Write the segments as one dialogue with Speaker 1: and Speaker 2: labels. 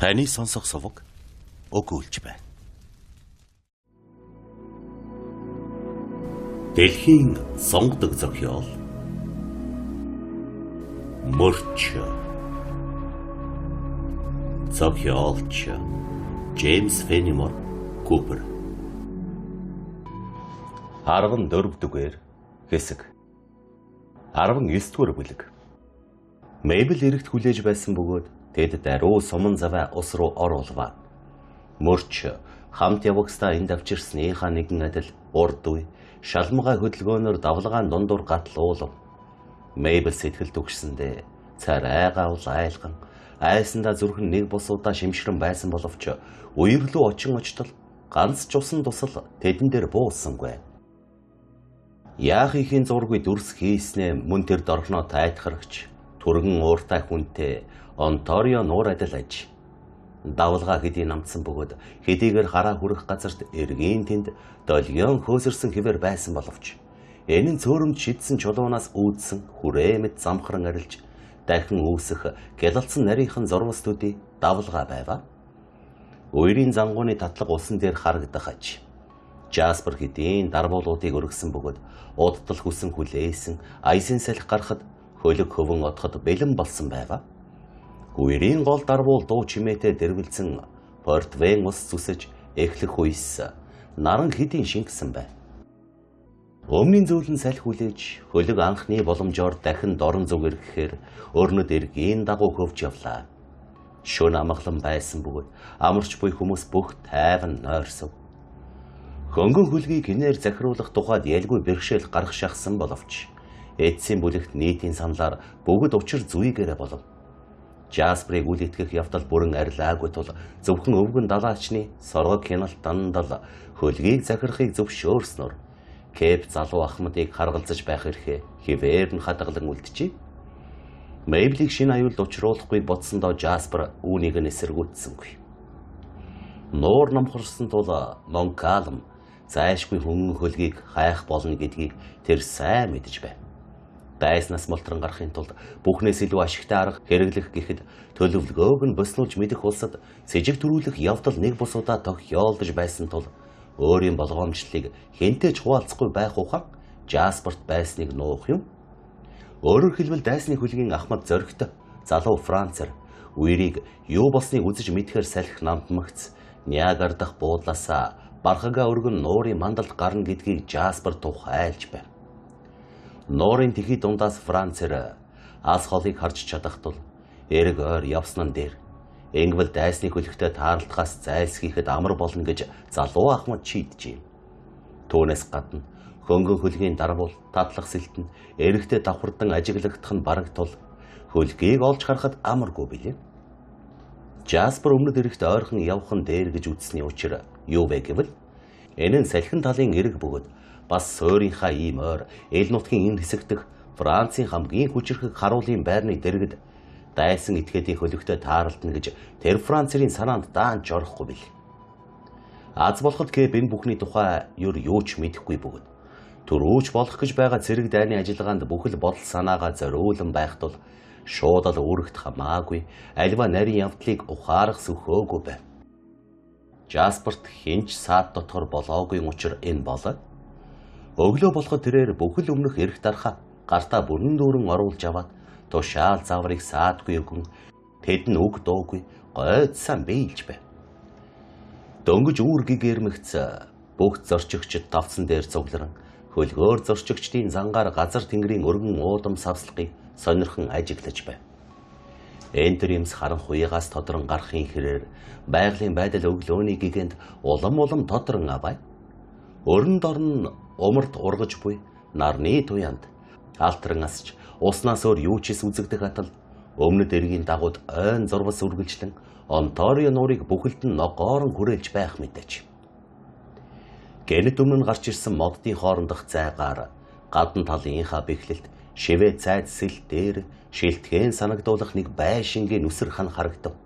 Speaker 1: Таны сонсох суваг өгүүлж байна. Дэлхийн сонгодог зохиол Мөрч. Зохиолч Джеймс Фенимор Купер. 14 дугаар хэсэг. 19 дугаар бүлэг. Мейбл эрэгт хүлээж байсан бөгөөд тэд даруй суман завай ус руу оруулваа. Мөрч хамт явагсдаа энд авчирсныхаа нэгэн адил урд үе шалмгай хөдөлгөөнөөр давлгаан дундуур гатлуулав. Мейбл сэтгэл түгшсэндээ царайгаа ул айлган айсандаа зүрхэн нэг бус удаа шимшрэн байсан боловч үерлүү очин очтол ганц ч усан тусал тэдэн дээр бууссангүй. Яах ихийн зургүй дүрс хийснээ мөн тэр дорхноо тайтгарагч түргэн ууртай хүнтэй Онтарио нуур адил аж. Давлгаа хэдий намдсан бөгөөд хэдийгээр хараа хүрэх газарт эргийн тэнд долгион хөөсөрсөн хэвээр байсан боловч энэ нь цөөрөмж шидсэн чулуунаас үүдсэн хүрээ мэт замхран арилж дахин үүсэх гялалцсан нарийнхан зурвас төдий давлгаа байваа. Үерийн зангууны татлага усан дээр харагдах аж. Жаспер хэдийн дарбуулуудыг өргөсөн бөгөөд удтал хүсэн хүлээсэн аясын салхи гарахад хөлөг хөвөн отоход бэлэн болсон байваа. Үерийн гол дарбуул дуу чимээтэй дэрвэлзэн портвейн ус зүсэж эхлэх үес наран хэдийн шингэсэн байв. Өмнийн зөөлөн салхи хүлээж хөлөг анхны боломжоор дахин дорн зүг эргэхээр өрнөд эргийн дагуу хөвж явлаа. Шөнө амгалан байсан бөгөөд амарч буй хүмүүс бүх тайван нойрсов. Хөнгөн хөлгийг хинээр захируулах тухайд ялгүй бэрхшээл гарах шахсан боловч эцсийн бүлэгт нийтийн саналаар бүгд учир зүйгээрээ болов. Жаспрыг үл итгэх явдал бүрэн арилаагүй тул зөвхөн өвгөн далаачны соргог хяналт дандал хөлгийг захирахыг зөвшөөрснөөр Кэп залуу ахмадыг харгалзаж байх эрхээ хിവэр нь хадгалан үлджээ. Мейблийг шинэ аюулд учруулахгүй бодсондоо Жаспер үүнийг нь эсэргүүцсэнгүй. Нуур номхорсон тул Монкалм зайлшгүй хөнгөн хөлгийг хайх болно гэдгийг тэр сайн мэдэж байв. Дайснаас мултран гарахын тулд бүхнээс илүү ашигтай арга хэрэглэх гэхэд төлөвлөгөөг нь боснуулж мэдэх улсад сэжиг төрүүлэх явдал нэг бус удаа тохиолдож байсан тул өөрийн болгоомжлолыг хэнтэй ч хуваалцахгүй байх ухаан Жасперт байсныг нуух юм. Өөрөөр хэлбэл дайсны хөлгийн ахмад зоригтой залуу Францэр үерийг юу болсныг үзэж мэдэхээр салхи намтмагц Ниагар дахь буудлаасаа бархага өргөн нуурын мандалд гарна гэдгийг Жаспер тухайлж байв. Нуурын тэхий дундаас Францэр ас холыг харж чадах тул эрг ойр явсан нь дээр ингэвэл дайсны хөлөгтэй таарлахаас зайлсхийхэд амар болно гэж залуу ахмад шийджээ. Түүнээс гадна хөнгөн хөлгийн дарбуул татлах сэлтэн эрэгтэй давхардан ажиглагдах нь бараг тул хөлгийг олж харахад амаргүй билээ. Жаспер өмнөд эрэгт ойрхон явах нь дээр гэж үзсний учир юу вэ гэвэл энэ нь салхин талын эрэг бөгөөд бас суурийнхаа ийм ойр эл нутгийн энэ хэсэг дэх Францын хамгийн хүчирхэг харуулын байрны дэргэд дайсан этгээдийн хөлөгтэй таарлтна гэж тэр Францын санаанд даанч орохгүй бил. Аз болоход Кэп энэ бүхний тухай ер юу ч мэдэхгүй бөгөөд төрөөч болох гэж байгаа цэрэг дайны ажиллагаанд бүхэл бодол санаагаа зориулан байх тул шууд л үүрэгт хамаагүй альва нарийн явдлыг ухаарах сөхөөгүй байв. Жасперт хинч саад дотгор болоогүй учир энэ болоо. Өглөө болоход тэрээр бүхэл өмнөх эрх дархаа гартаа бүрэн дүүрэн оруулж аваад тушаал зааврыг саадгүй өгөн тэд нь үг дуугүй гойдсан биелж байв. Дөнгөж үүр гэгэрмэгц бүх зорчигчд давцсан дээр цугларан хөлгөөр зорчигчдын зангаар газар тэнгэрийн өргөн уудам савслахыг сонирхон ажиглаж байв. Энтер юмс харанхуйгаас тодрон гарахын хэрээр байгалийн байдал өглөөний гэгэнд улам улам тодрон аваа. Өрн дорн умард ургаж буй нарны туяанд алтран асч уснаас өөр юу ч ис үзэгдэх атал өмнөд эргийн дагууд ойн зурвас үргэлжлэн Онтарио нуурыг бүхэлд нь ногоорон хүрээлж байх мэдээж. Гэнэт өмнө нь гарч ирсэн моддын хоорондох зайгаар гадна талынхаа бэхлэлт шивээ цайд сэл дээр шилтгэн санагдуулах нэг байшингийн нүсэр хан харагдав.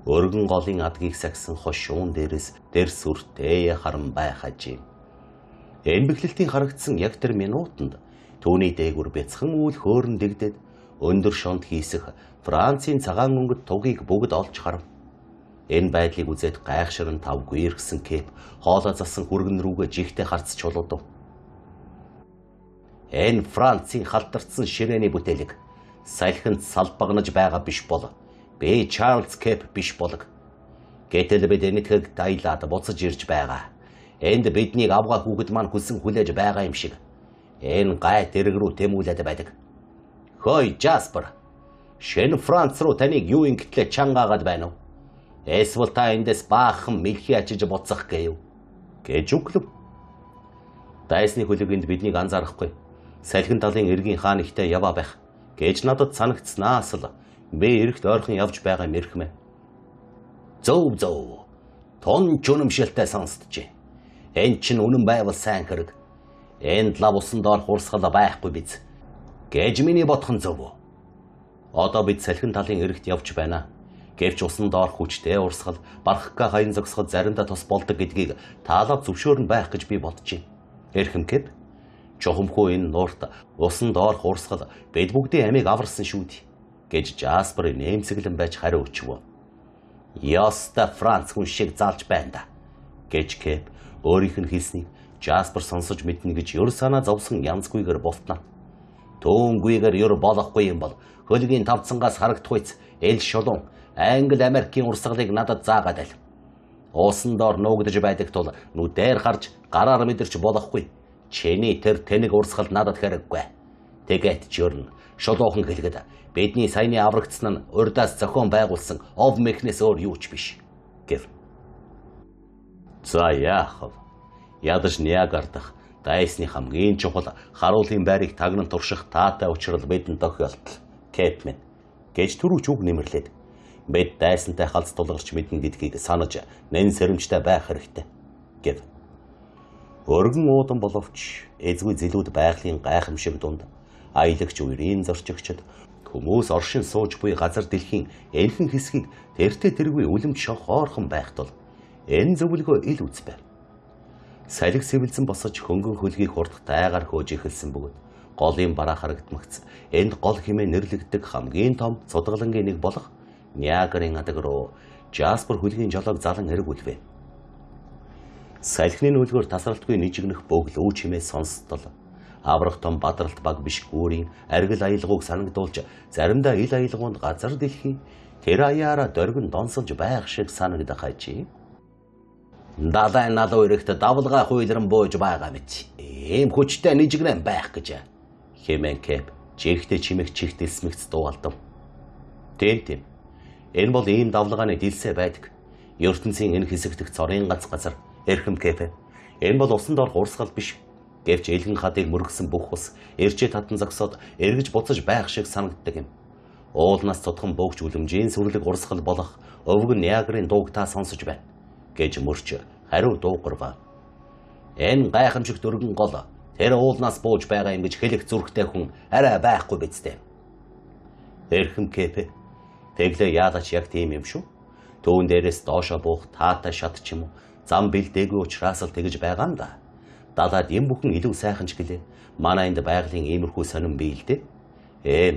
Speaker 1: Өргөн голын адгийг сагсан хошуун дээрээс дэр сүртэй харан байх ажээ. Энэ бэхлэлтийн харагдсан яг тэр минутанд түүний дээгүр бяцхан үйл хөөрөн дэгдээд өндөр шонд хийсэх Францын цагаан өнгөт тугийг бүгд олж харав. Энэ байдлыг үзээд гайхширан тавгүй эргэсэн Кэп хоолой засан хүргэн рүүгээ жигтэй харц чулуудав. Энэ Францын халдарцсан ширээний бүтээлэг салхинд салбагнаж байгаа биш бол би Чарльз Кэп биш болог. Гэтэл бид энэтхэгт аялаад буцаж ирж байгаа. Энд биднийг авгаа хүүхэд маань хүсэн хүлээж байгаа юм шиг. Энэ гайт эрэг рүү тэмүүлээд байдаг. Хөөй Жаспер. Шинэ Франц руу таныг юу ингэтлээ чангаагаад байна уу? Эсвэл та эндээс баахан мэлхий ачиж буцах гэв гэж үглэв. Дайсны хөлөг энд биднийг анзаарахгүй. Салхин талын эргийн хаан ихтэй яваа байх гэж надад санагдсанаас л би эрэгт ойрхон явж байгаа мэрхмэ. Зөв зөв. Тон чүнэмшилтэй сонсдожээ. Эн чинь үнэн байвал сайн хэрэг. Энд лав усан доор хурсгал байхгүй биз гэж миний бодох нь зөв. Одоо бид салхин талын эрэгт явж байна. Гэвч усан доорх хүчтэй урсгал, бархакка хаян зогсоход заримдаа тус болдог гэдгийг таалав зөвшөөрн байх гэж би боджээ. Эрхэм Кэп, чухамхүү энэ нуурт усан доорх урсгал бид бүгдийн амийг аварсан шүү дээ гэж Жаспер нэмсэглэн байж хариу өчвөө. Ёстой Франц хүн шиг залж байна да гэж Кэп өөрийнх нь хэлснийг Жаспер сонсож мэднэ гэж ер санаа зовсон янзгүйгээр бултнаа. Төөнгүйгээр ер болохгүй юм бол хөлгийн тавцангаас харагдахуйц эл шулуун Англи Америкийн урсгалыг надад заагаад аль. Уусан доор нуугдаж байдаг тул нүдээр харж гараар мэдэрч болохгүй. Чиний тэр тэнэг урсгал надад хэрэггүй. Тэгээд ч ер нь шулуухан хэлэхэд бидний саяны аврагдсан нь урдаас зохион байгуулсан ов мэхнээс өөр юу ч биш гэв. За яах вэ? Ядаж Ниагар дахь дайсны хамгийн чухал харуулын байрыг тагнан турших таатай учрал бидэнд тохиолдол. Кэп минь гэж түрүүч үг нэмэрлээд бид дайсантай халз тулгарч мэднэ гэдгийг санаж нэн сэрэмжтэй байх хэрэгтэй гэв. Өргөн уудан боловч эзгүй зэлүүд байгалийн гайхамшиг дунд аялагч үерийн зорчигчд хүмүүс оршин сууж буй газар дэлхийн энхэн хэсгийг тэртээ тэргүй үлэмж шохоорхон байх тул энэ зөвлөгөө ил үз байв. Салхи сэвэлзэн босож хөнгөн хөлгийг хурдах тайгаар хөөж эхэлсэн бөгөөд голын бараа харагдмагц энд гол хэмээн нэрлэгддэг хамгийн том цудгалангийн нэг болох Ниагарын адаг руу Жаспер хөлгийн жолоог залан эргүүлвэ. Салхины нүлгээр тасралтгүй нижигнэх бөглөө чимээ сонсдол. Аврах том бадралт баг биш гүүрийн аргил аялгауг санагдуулж заримдаа ил аялгаунд газар дэлхий тэр аяараа дөргин донсолж байх шиг санагдах ажээ. Далайн налуу эрэхт давлгаа хуйлран бууж байгаа мэт. Ийм хүчтэй нижигнэн байх гэж хэмээн Кэп жигтэй чимэх чихт элсмэгц дуугалдав. Тийм тийм. Энэ бол ийм давлгааны дэлсээ байдаг. ертөнцийн энэ хэсэгт цорын гац газар эрхэм Кэп. Энэ бол усан доорх урсгал биш. Гэвч элгэн хадыг мөргсөн бүх ус эржээ татан зогсоод эргэж буцаж байх шиг санагддаг юм. Уулнаас цутхан бөөгч үлэмжийн сүрлэг урсгал болох өвгөн Ниагарын дууг та сонсож байна гэж мөрч хариу дуугарв. Энэ гайхамшигт өргөн гол тэр уулнаас бууж байгаа юм гэж хэлэх зүрхтэй хүн арай байхгүй биз дээ. Эрхэм Кэп. Тэглээ яалач яг тийм юм шүү. Түүн дээрээс доошо буух таатай шат ч юм уу зам бэлдээгүй учраас л тэгж байгаа юм да. Далаад юм бүхэн илүү сайхан ч гэлээ. Манай энд байгалийн иймэрхүү сонин бий л дээ.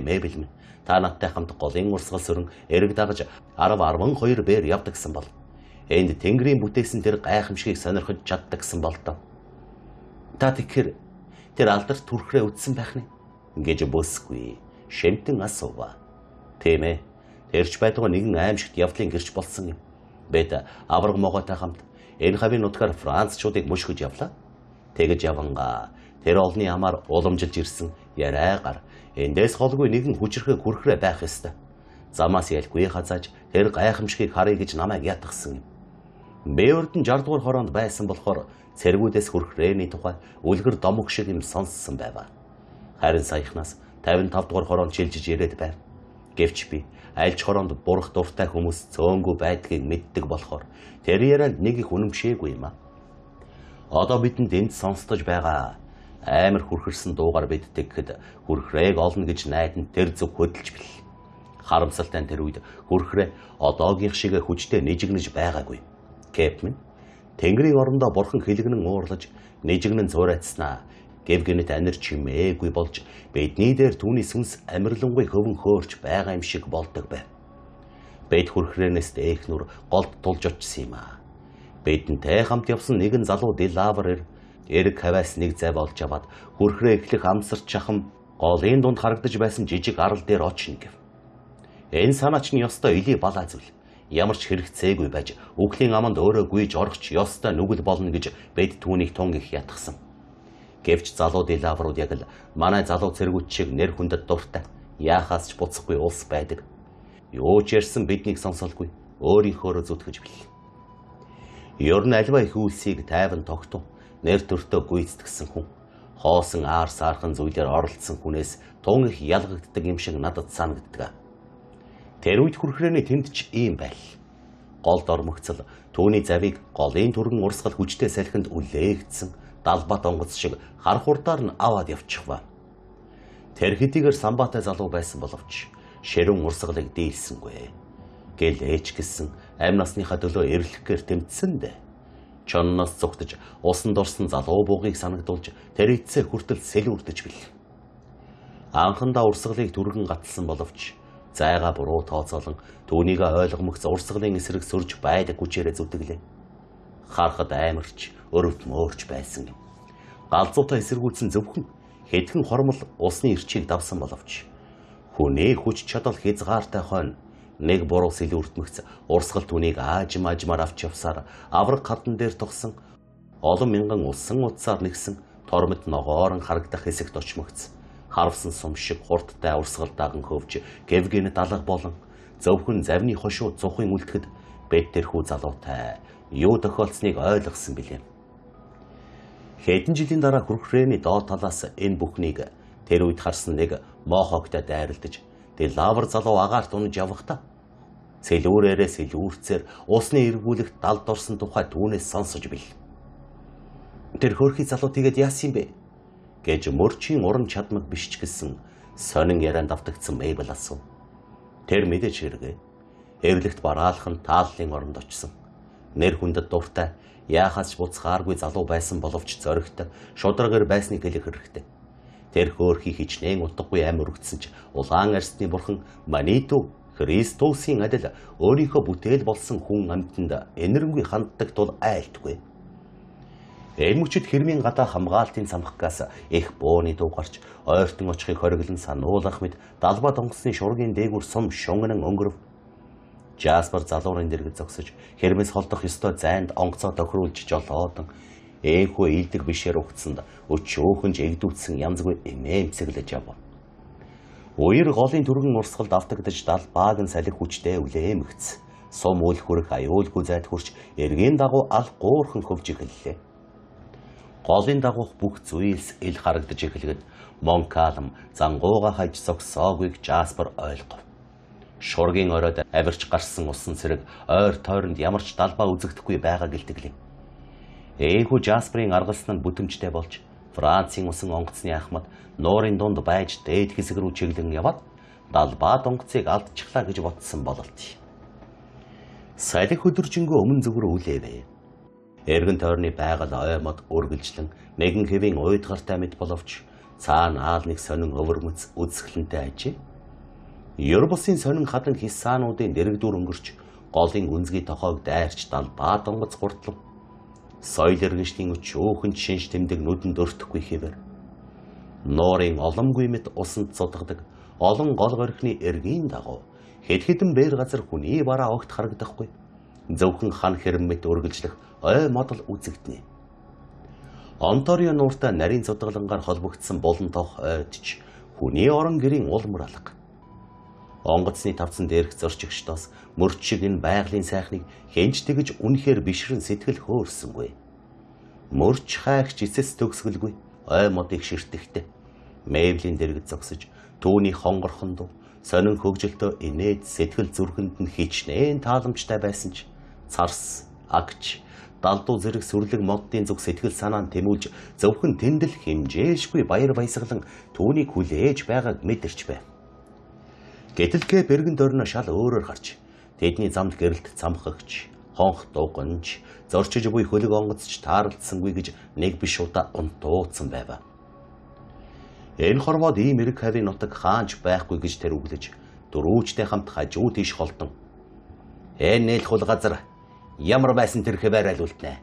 Speaker 1: Мэбэл минь та надтай хамт голын урсгал сөрөн эрэг дагаж 10 12 бээр явдагсан бол энд тэнгэрийн бүтээсэн тэр гайхамшигыг сонирхож чаддагсан бол доо. Та тэгэхээр тэр алдарт түрхрээ үтсэн байх нэ гэж бөсгүй шимтэн асуув. Тийм ээ. Тэрч байтугай нэгэн аимшигт явдлын гэрч болсон юм. Бид авраг могойтой хамт энэ хавийн нутгаар францчуудыг мөшгөж явлаа. Тэгэж явангаа тэр олны амаар уламжилж ирсэн яриагаар эндээс холгүй нэгэн хүчрхэг хүрхрээ байх ёстой. Замаас ялгүй хазааж тэр гайхамшигыг харъя гэж намайг ятгсан юм. Би урд нь 60 дугаар хороонд байсан болохоор цэргүүдээс хүрхрээний тухай үлгэр домог шиг юм сонссон байв. Харин саяхнаас 55 дугаар хороонд шилжиж ирээд байв. Гэвч би альж хороонд бурах дуртай хүмүүс цөөнгүй байдгийг мэддэг болохоор тэр ярианд нэг их үнэмшээгүй юм а. Одоо бидэнд энд сонсдож байгаа амар хүрхэрсэн дуугаар бид тэгэхэд хүрхрээг олно гэж найдан тэр зүг хөдөлж бэл. Харамсалтай нь тэр үед хүрхрээ одоогийнх шиг хүчтэй нижигнэж байгаагүй. Кэп минь тэнгэрийн орондоо бурхан хэлгэнэн уурлаж нижигнэн цуурайтснаа гэв гинэт анир чимээгүй болж бидний дээр түүний сүнс амарлингуй хөвөн хөөрч байгаа юм шиг болдог байв. Бид хүрхрээнээс дээх нүр голд тулж очсон юм аа. Бидэнтэй хамт явсан нэгэн залуу Делавер эрг хаваас нэг зав олж аваад хүрхрээ эхлэх амсарч чахам голын дунд харагдаж байсан жижиг арал дээр очно гэв. Энэ санаач нь ёстой илий балаа зүйл. Ямар ч хэрэгцээгүй байж үхлийн аманд өөрөө гүйж орох ч ёстой нүгэл болно гэж бид түүнийг тун их ятгсан. Гэвч залуу Делаврууд яг л манай залуу цэргүүд шиг нэр хүндэд дуртай, яахаас ч буцахгүй улс байдаг. Юу ч ярьсан биднийг сонсолгүй өөрийнхөөрөө зүтгэж бил. Ер нь альва их үйлсийг тайван тогтун нэр төртөө гүйцэтгсэн хүн, хоосон аар саархан зүйлээр оролцсон хүнээс тун их ялгагддаг юм шиг надад санагддаг. Тэр үед хүрхрээний тэнд ч ийм байл. Голд ормогцол түүний завийг голын түргэн урсгал хүчтэй салхинд үлээгдсэн далбат онгоц шиг хар хурдаар нь аваад явчихва. Тэр хэдийгээр самбаатай залуу байсан боловч ширүүн урсгалыг дийлсэнгүй. Гэл ээж гэсэн амь насныхаа төлөө эрлэхээр тэмцсэн дээ. Чонноос цугтаж усан дурсан залуу буугыг санагдуулж тэр эцсээ хүртэл сэлүүрдэж бил. Анхандаа урсгалыг түргэн гаталсан боловч зайгаа буруу тооцоолон түүнийг ойлгомогц урсгалын эсрэг сөрж байдаг хүчээрээ зүтгэлээ. Харахад аймарч өрөвт мөөрч байсан юм. Галзуутай эсэргүүцсэн зөвхөн хэдхэн хормол усны эрчийг давсан боловч хүний хүч чадал хязгаартай хойно нэг буруу сэлүүртмэгц урсгал түүнийг аажим аажмаар авч явсаар авраг хадан дээр тогсон олон мянган усан утсаар нэгсэн тормод ногоорон харагдах хэсэгт очмогц харвсан сум шиг хурдтай урсгал даган хөвж гэвгэн далга болон зөвхөн завны хошуу цухын үлдэхэд бид тэрхүү залуутай юу тохиолдсныг ойлгосон билээ. Хэдэн жилийн дараа хүрхрээний доод талаас энэ бүхнийг тэр үед харсан нэг мохоктой дайралтаж Делавр залуу агаарт унаж явахдаа сэлүүрээрээ сэлүүрцээр усны эргүүлэх далд орсон тухай түүнээс сонсож бил. Тэр хөөрхий залуу тэгээд яасан юм бэ гэж мөрчийн уран чадмаг биш ч гэсэн сонин ярианд автагдсан Мейбл асуув. Тэр мэдээж хэрэгээ. Эвлэгт бараалхан тааллын оронд очсон. Нэр хүндэд дуртай, яахаас ч буцхааргүй залуу байсан боловч зоригтой, шударгаар байсныг хэлэх хэрэгтэй. Тэр хөөрхий хичнээн утгагүй ам өргөцсөн ч улаан арсны бурхан Маниту Христосын адил өөрийнхөө бүтээл болсон хүн амьтанд энэрэнгүй ханддаг тул айлтгүй. Энэ мөчид хэрмийн гадаа хамгаалтын самхгаас их бууны дуу гарч ойртон очихыг хориглон сануулах мэт далбаа донгосны шургийн дээгүүр сум шунган өнгөрөв. Жаспер залуурын дэргэд зогсож хэрмэс холдох ёстой зайнд онгоцоо тохируулж жолоодон ээнхүү илдэг бишээр угтсанд өчөөхөнж эгдүүцсэн янзгүй эмээмсэглэж яв. Үер голын түргэн урсгалд автагдаж далбааг нь салхи хүчтэй үлээмэгц. Сум үл хүрэх аюулгүй зайд хүрч эргийн дагуу ал гуурхан хөвж эхэллээ. Голын дагуух бүх зүйлс ил харагдаж эхлэхэд Монкалм зангууга хайж зогсоогүйг Жаспер ойлгов. Шургийн оройд авирч гарсан усан цэрэг ойр тойронд ямар ч далбаа үзэгдэхгүй байгааг илтгэлээ. Ээнхүү Жасперийн аргалсан нь бүтэмжтэй болж Францын усан онгоцны ахмад нуурын дунд байж дээд хэсэг рүү чиглэн яваад далбаа онгоцыг алдчихлаа гэж бодсон бололт. Салхи хөдөржингөө өмнө зүг рүү үлээвэ. Эргэн тойрны байгаль ой мод үргэлжлэн нэгэн хэвийн уйдгартай мэт боловч цаана аал нэг сонин өвөрмөц үзэсгэлэнтэй ажээ. Ер бусын сонин хадан хисаануудын дэрэгдүр өнгөрч голын үнзгий тохойг дайрч далбаа онгоц гуртлав. Соёл иргэншлийн өчөөхөн шинж тэмдэг нүдэнд өртөхгүй хэвээр. Нуурын оломгүй мэт усанд цудгадаг олон гол горхины эргийн дагуу хэд хэдэн бээр газар хүний бараа огт харагдахгүй. Зөвхөн хан хэрэм мэт үргэлжлэх ой модол үзэгдэнэ. Онтарио нууртай нарийн цудгалангаар холбогдсон булан тох ойдч хүний орон гэрийн улмөр алга. Онгоцны тавцан дээрх зорчигчдоос мөрч шиг энэ байгалийн сайхныг хэнч тэгж үнэхээр бишрэн сэтгэл хөөрсөнгүй. Мөрч хайгч эцэс төгсгөлгүй ой модыг ширтэхтэй. Мэйвлийн дэргэд зогсож түүний хонгорхон дуу сонин хөгжилтөө инээд сэтгэл зүрхэнд нь хичнээн тааламжтай байсан ч царс, агч, далдуу зэрэг сүрлэг моддын зүг сэтгэл санаа нь тэмүүлж зөвхөн тэндэл хэмжээшгүй баяр баясгалан түүнийг хүлээж байгааг мэдэрч байв. Гэтэл Кэп эргэн тойрноо шал өөрөөр харж тэдний замд гэрэлт цамхагч, хонх дуганж, зорчиж буй хөлөг онгоцч таарлдсангүй гэж нэг биш удаа унтууцсан байв. Энэ хорвоод ийм эрг хавийн нутаг хаанч байхгүй гэж тэр үглэж дөрүүчтэй хамт хажуу тийш холдон. Энэ нийлхул газар ямар байсан тэр хэвээр алиултнэ.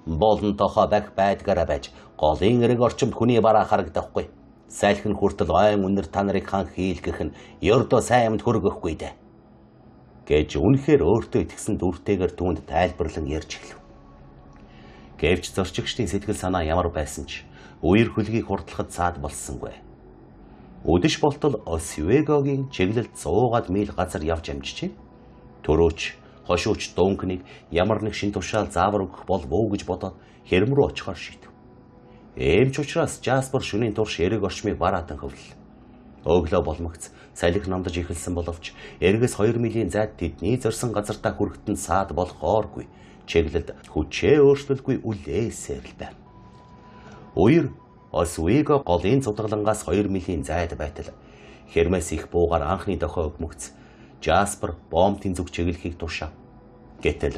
Speaker 1: Болон тохоо бах байдгаараа байж голын эрэг орчимд хүний бараа харагдахгүй. Салхин хүртэл ойн үнэр та нарыг хан хийлгэх нь ердөө сайн юмд хөргөхгүй дээ гэж үнэхээр өөртөө итгэсэн дүртэйгээр түүнд тайлбарлан ярьж эхлэв. Гэвч зорчигчдын сэтгэл санаа ямар байсан ч үер хөлгийг хурдлахад саад болсонгүй. Үдэш болтол Освегогийн чиглэлд 100-аад миль газар явж амжижээ. Төрөөч хошууч Дункныг ямар нэг шин тушаал заавар өгөх болов уу гэж бодоод хэрэм рүү очихоор шийдэв. Ээмч учраас Жаспер шөнийн турш эрэг орчмыг бараатан хөвлөл. Өглөө болмогц салхи намдаж эхэлсэн боловч эргээс 2 милийн зайд тэдний зорьсон газартаа хүрэхэд нь саад болохооргүй. Чиглэлд хүчээ өөрчлөлгүй үлээсээр л байв. Үер Освего голын цудаглангаас 2 милийн зайд байтал Хермес их буугаар анхны дохио өгмөгц Жаспер бомтын зүг чиглэхийг тушаав. Гэтэл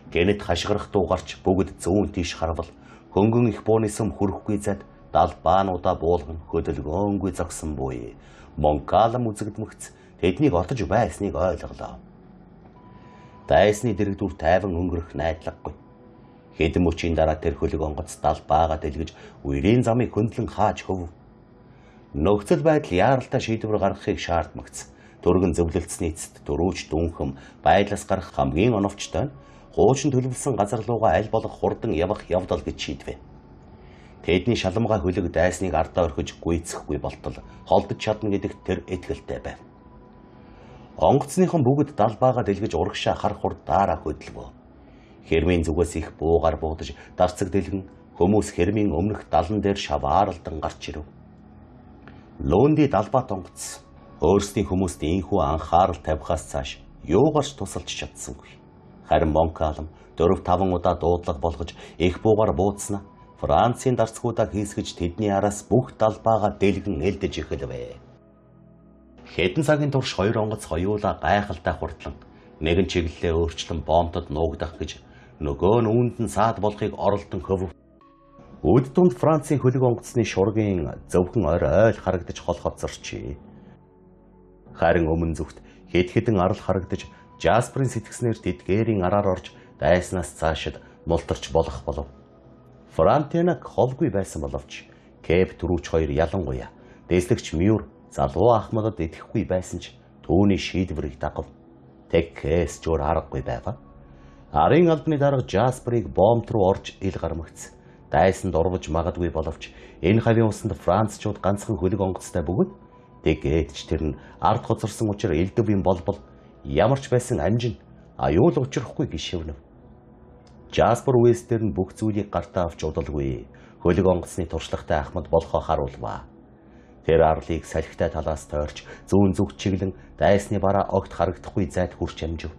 Speaker 1: гэнэт хашгирах дуу гарч бүгд зүүн тийш харвал хөнгөн их бууны сүм хүрэхгүй зайд далбаануудаа буулган хөдөлгөөнгүй зогсон буй Монкалам үзэгдмэгц тэднийг отож байсныг ойлголоо. Дайсны дэрэгдүр тайван өнгөрөх найдлаггүй. Хэдэн мөчийн дараа тэр хөлөг онгоц далбаагаа дэлгэж үерийн замыг хөндлөн хааж хөв. Нөхцөл байдал яаралтай шийдвэр гаргахыг шаардмагц. Түргэн зөвлөлдсөний эцэст дөрүүч дүүнхэм байлаас гарах хамгийн оновчтой нь хуучин төлөвлөсөн газар руугаа аль болох хурдан явах явдал гэж шийдвэ. Тэдний шаламгай хөлөг дайсныг ардаа орхиж гүйцэхгүй болтол холдож чадна гэдэгт тэр итгэлтэй байв. Онгоцныхон бүгд далбаагаа дэлгэж урагшаа хар хурд дараа хөдөлвөө. Хермийн зүгээс их буугаар буудаж дарцаг дэлгэн хүмүүс хермийн өмнөх далан дээр шавааралдан гарч ирэв. Лонди далбаат онгоц өөрсдийн хүмүүст ийхүү анхаарал тавихаас цааш юугаарч тусалж чадсангүй. Харин Монкалм 4-5 удаа дуудлага болгож их буугаар бууцснаа Францын дарцгуудаа хийсгэж тэдний араас бүх далбаагаа дэлгэн элдэж эхэлвэ. Хэдэн цагийн турш хоёр онгоц хоёулаа гайхалтай хурдлан нэгэн чиглэлээ өөрчлөн бомтод нуугдах гэж нөгөө нь үүнд нь саад болохыг оролдон хөвөв. Үд дунд Францын хөлөг онгоцны шургийн зөвхөн орой ойл харагдаж хол хоцорчээ. Харин өмнө зүгт хэд хэдэн арал харагдаж Жасперийн сэтгснээр тэдгээрийн араар орж дайснаас цаашид мултарч болох болов. Франтенак холгүй байсан боловч Кэп түрүүч хоёр ялангуяа дэслэгч Мюр залуу ахмадад идэхгүй байсан ч түүний шийдвэрийг дагав. Тэгээс ч өөр аргагүй байв. Арын албаны дарга Жасперийг бомб руу орж ил гармагц. Дайсанд урвж магадгүй боловч энэ хавийн усанд францчууд ганцхан хөлөг онгоцтой бөгөөд тэгээд ч тэр нь ард хоцорсон учир элдв юм болбол ямар ч байсан амжин аюул учрахгүй гიშэвнэв. Жаспер Уэстер нь бүх зүйлийг гартаа авч удалгүй хөлөг онгоцны туршлагатай ахмад болохоо харуулваа. Тэр арлыг салхитай талаас тойрч зүүн зүг чиглэн дайсны бараа огт харагдахгүй зайд хүрч амжив.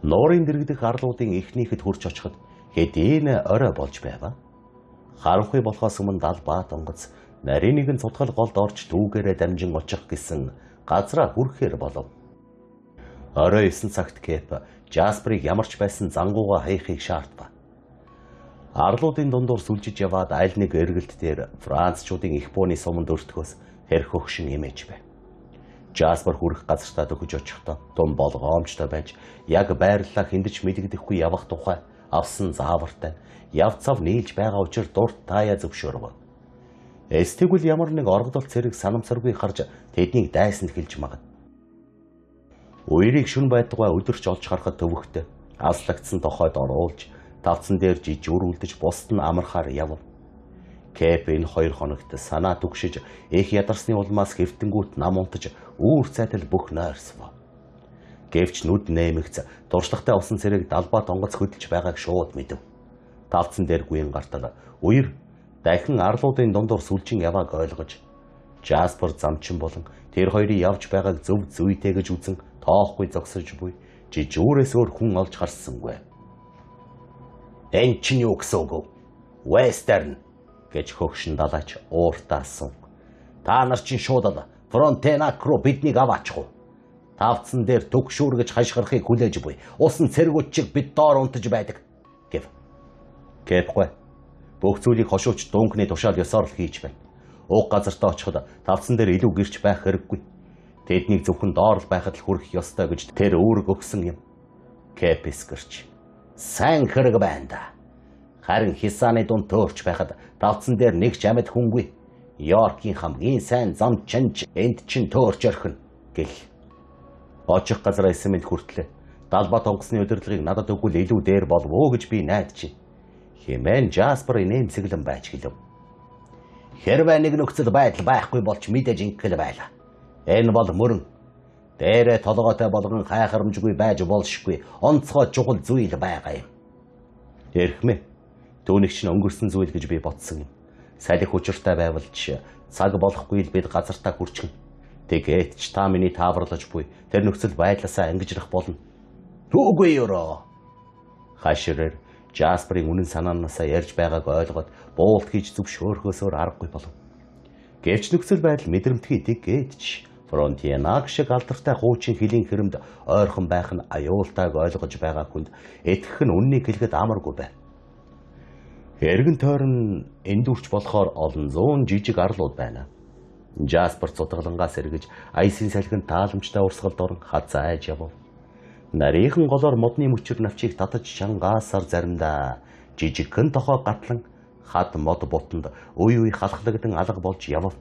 Speaker 1: Нуурын дэрэгдэх арлуудын эхнийхэд хүрч очиход хэдийн орой болж байв. Харанхуй болохоос өмнө далбаат онгоц нарийн нэгэн цутгал голд орж түүгээрээ дамжин очих гэсэн газраа хүрэхээр болов. Орой 9 цагт Кэп Жасперыг ямар ч байсан зангууга хаяхыг шаардв. Арлуудын дундуур сүлжиж яваад аль нэг эргэлт дээр францчуудын их бууны суманд өртөхөөс тэр хөгшин эмээж байв. Жаспер хүрэх газартаа дөхөж очихдоо тун болгоомжтой байж яг байрлалаа хиндэж мэдэгдэхгүй явах тухай авсан заавартай яв цав нийлж байгаа учир дурт таяа зөвшөөрөв. Эстэгвэл ямар нэг оргодол цэрэг санамсаргүй харж тэднийг дайсанд хэлж магад. Үерийг шүн байдгаа өдөрч олж харахад төвөгтэй аслагдсан тохойд оруулж тавцан дээр жижүүр үлдэж бусд нь амархаар явв. Кэп энэ 2 хоногт санаа түгшиж их ядарсны улмаас хэвтэнгүүт нам унтаж үүр цайтал бүх нойрсов. Гэвч нүд нэмэгц туршлагатай усан цэрэг далбаат онгоц хөдөлж байгааг шууд мэдэв. Тавцан дээр гүйн гартал үер дахин арлуудын дундуур сүлжин явааг ойлгож Жаспер замчин болон тэр хоёрын явж байгааг зөв зүйтэй гэж үзэн тоохгүй зогсож буй жижүүрээс өөр хүн олж харсангүй. "Эн чинь юу гэсэн үг вэ? Вестерн" гэж хөгшин далаач ууртаа асуув. "Та нар чинь шууд л Фронтенак руу биднийг аваачих уу? Тавцан дээр түгшүүр гэж хашгирахыг хүлээж буй. Усан цэргүүд чиг бид доор унтаж байдаг" гэв. Кэпгүй. Бүх зүйлийг хошууч Дункны тушаал ёсоор л хийж байна. Уг газартаа очиход тавцан дээр илүү гэрч байх хэрэггүй. Тэднийг зөвхөн доор л байхад л хүрэх ёстой гэж тэр үүрэг өгсөн юм. Кэпискэрч. Сайн хэрэг байна да. Харин хисааны дунд төөрч байхад тавцан дээр нэг ч амьд хүнгүй. Йоркийн хамгийн сайн зам чанч энд чин төөрч орхино гэл. Очих газар эсэмэнд хүртлээ. Далбат онгоцны удирдлагыг надад өгвөл илүү дээр болов уу гэж би найдаж. Хэмээн Жаспер инээмсэглэн байж гэлв. Хэрвээ нэг нөхцөл байдал байхгүй болч мэдээж ингэхэл байлаа. Энэ бол мөрөн. Дээрээ толгойтой болгон хайхрамжгүй байж болшгүй онцгой чухал зүйл байгаа юм. Эрхмээ. Түүнийг чинь өнгөрсөн зүйл гэж би бодсон юм. Салхи учиртай байвал ч цаг болохгүй л бид газартаа хүрчихнэ. Тэгээд ч та миний тааварлаж буй тэр нөхцөл байдлаасаа ангижрах болно. Үгүй ёроо. Хаширэр Жасперийн үнэн санаанаасаа ярьж байгааг ойлгоод буулт хийж зөвшөөрөхөөсөөр аргагүй болов. Гэвч нөхцөл байдал мэдрэмтгий тэгээд ч Фронтиенаг шиг алдартай хуучин хөлийн хэрэмд ойрхон байх нь аюултайг ойлгож байгаа хүнд итгэх нь үннийг хэлэхэд амаргүй байв. Эргэн тойрон эндүрч болохоор олон зуун жижиг арлууд байна. Жаспер цутгалангаас эргэж аясын салхинд тааламжтай урсгалд орон хазаа айж явв. Нарийнхан голоор модны мөчөр навчийг татаж чангаасаар заримдаа жижигхэн тохой гатлан хад мод бутанд үе үе халахлагдан алга болж явв.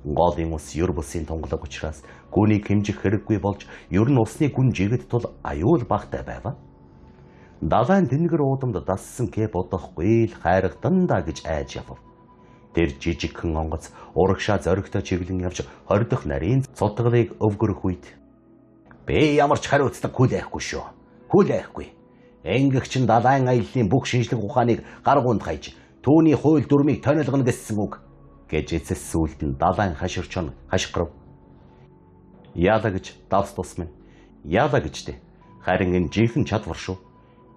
Speaker 1: Голын ус ер бусын тунгалаг учраас гүнийг хэмжих хэрэггүй болж ер нь усны гүн жигэд тул аюул багтай байв. Далайн тэнгэр уудамд дассан кэп бодохгүй л хайргадан да гэж айж явв. Тэр жижигхэн онгоц урагшаа зоригтой чиглэн явж 20 дахь нарийн цутгалыг өвгөрөх үед би ямар ч хариуцлага хүлээхгүй шүү. Хүлээхгүй. Ингэх чин далайн аяллаа бүх шинжлэх ухааныг гаргуунд хайж түүний хууль дүрмийг тонилгоно гэсэн үг гэж эцэс сүулт нь далайн хаширчон хашгирав. Яалаа гэж давс тус минь. Яалаа гэж дээ. Харин энэ жинхэнэ чадвар шүү.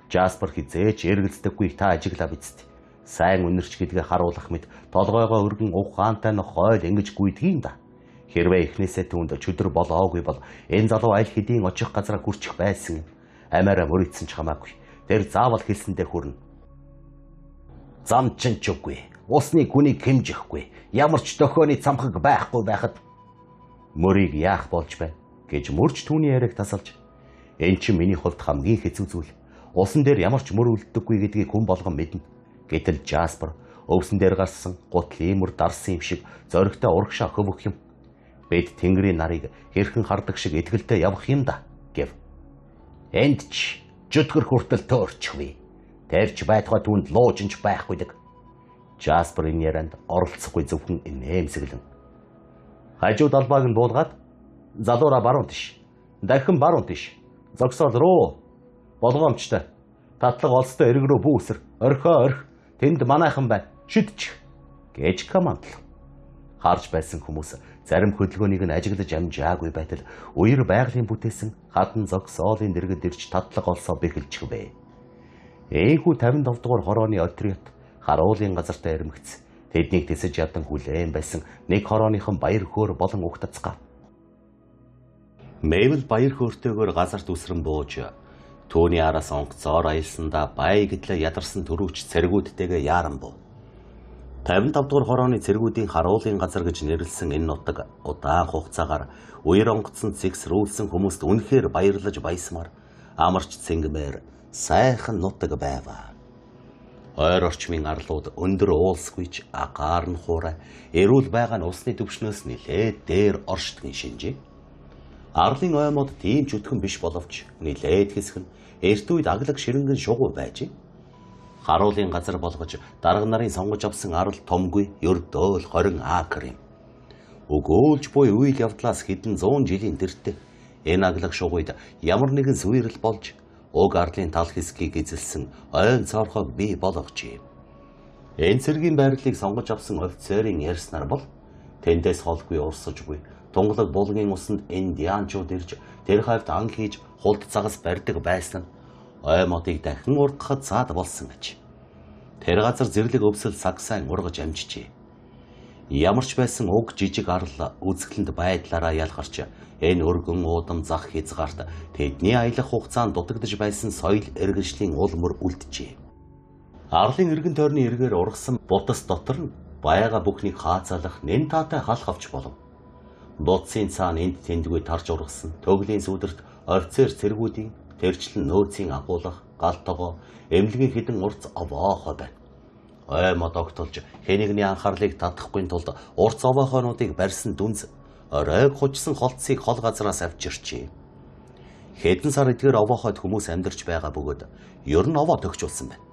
Speaker 1: Жаспер хизээч эргэлздэггүй та ажиглаа биз дээ. Сайн үнэрч гэдгээ харуулах мэт толгойгоо өргөн ухаантай нь хойл ингэж гүйдгийм да. Хэрвээ эхнээсээ түүнд чөдөр болоогүй бол энэ залуу аль хэдийн очих газараа хүрчих байсан юм. Амиараа мөрийдсэн ч хамаагүй. Тэр заавал хэлсэндээ хүрнэ. Зам чин ч үгүй. Усны гүнийг хэмжихгүй. Ямар ч дохионы цамхаг байхгүй байхад мөрийг яах болж байна гэж мөрч түүний яриаг тасалж энэ чинь миний хувьд хамгийн хэцүү зүйл. Усан дээр ямар ч мөр үлддэггүй гэдгийг хүн болгон мэднэ. Гэтэл Жаспер өвсөн дээр гарсан гутлын мөр дарсан юм шиг зоригтой урагшаа хөвөх юм. Бид тэнгэрийн нарыг хэрхэн хардаг шиг итгэлтэй явах юм да гэв. Энд ч жүтгэр хүртэл төөрчихвээ. Тэр ч байтугай түүнд луужинч байхгүй дэг. Жаспер энэ ярианд оролцохгүй зөвхөн инээмсэглэн. Хажуу далбааг нь буулгаад залуураа баруун тийш. Дахин баруун тийш. Зогсоол руу. Болгоомжтой. Татлага олстой эрг рүү бүүсэр. Орхио орхи. Тэнд манайхан байна. Шидчих гэж командлав. Харж байсан хүмүүс зарим хөдөлгөөнийг нь ажиглаж амжаагүй байтал үер байгалийн бүтээсэн хадан зогсоолын дэргэд ирж татлага олсоо бэхэлчихвэ. Эйхүү 57 дугаар хорооны отряд харуулын газартай ирмэгц. Тэднийг тэсэж ядан хүлээн байсан нэг хорооныхон баяр хөөр болон угтацгаав. Мэйбл баяр хөөртэйгээр газарт үсрэн бууж түүний араас онгоцоор аялсандаа бай гэдлээ ядарсан төрөвч цэргүүдтэйгээ яаран буу. 55 дугаар хорооны цэргүүдийн харуулын газар гэж нэрлэсэн энэ нутаг удаан хугацаагаар үер онгоцсон цэгсрүүлсэн хүмүүст үнэхээр баярлаж баясмаар амарч цэнгмээр сайхан нутаг байваа. Ойр орчмын арлууд өндөр уулсгүй ч агаар нь хуурай эрүүл байгаа нь усны түвшнөөс нилээд дээр оршдгийн шинжээ. Арлын ой мод тийм ч өтгөн биш боловч нилээд хэсэг нь эрт үед аглаг ширэнгэн шугуу байжээ. Харуулын газар болгож дарга нарын сонгож авсан арал томгүй ердөөл 20 акр юм. Өгөөлж буй үйл явдлаас хэдэн зуун жилийн тэртээ энэ аглаг шугуйд ямар нэгэн сүйрэл болж уг арлын тал хэсгийг эзэлсэн ойн цоорхойг бий болгожээ. Энэ цэргийн байрлалыг сонгож авсан офицерын ярьснаар бол тэндээс холгүй урсаж буй тунгалаг булгийн усанд индианчууд ирж тэр хавьд ан хийж хулд загас барьдаг байсан нь ой модыг дахин ургахад цаад болсон аж. Тэр газар зэрлэг өвсөл саг сайн ургаж амжижээ. Ямар ч байсан уг жижиг арал үзэсгэлэнт байдлаараа ялгарч энэ өргөн уудам зах хязгаарт тэдний аялах хугацаанд дутагдаж байсан соёл иргэншлийн ул мөр үлджээ. Арлын эргэн тойрны эргээр ургасан бутас дотор нь байга бүхнийг хаацаалах нэн таатай халах авч болов. Бодсын цаана энд тэндгүй тарж ургасан төглийн сүдэрт офицер цэргүүдийн тэрчлэн нөөцийн агуулгах гал тогоо эмнэлгийн хідэн урц овоохой байна. Ой мод огтолж хэнэгний анхаарлыг татахгүй тулд урц овоохойнуудыг барьсан дүнз оройг хучсан холцыг хол газраас авчирчээ. Хэдэн сар эдгээр овоохойд хүмүүс амьдарч байгаа бөгөөд ер нь овоо төгчүүлсэн байна.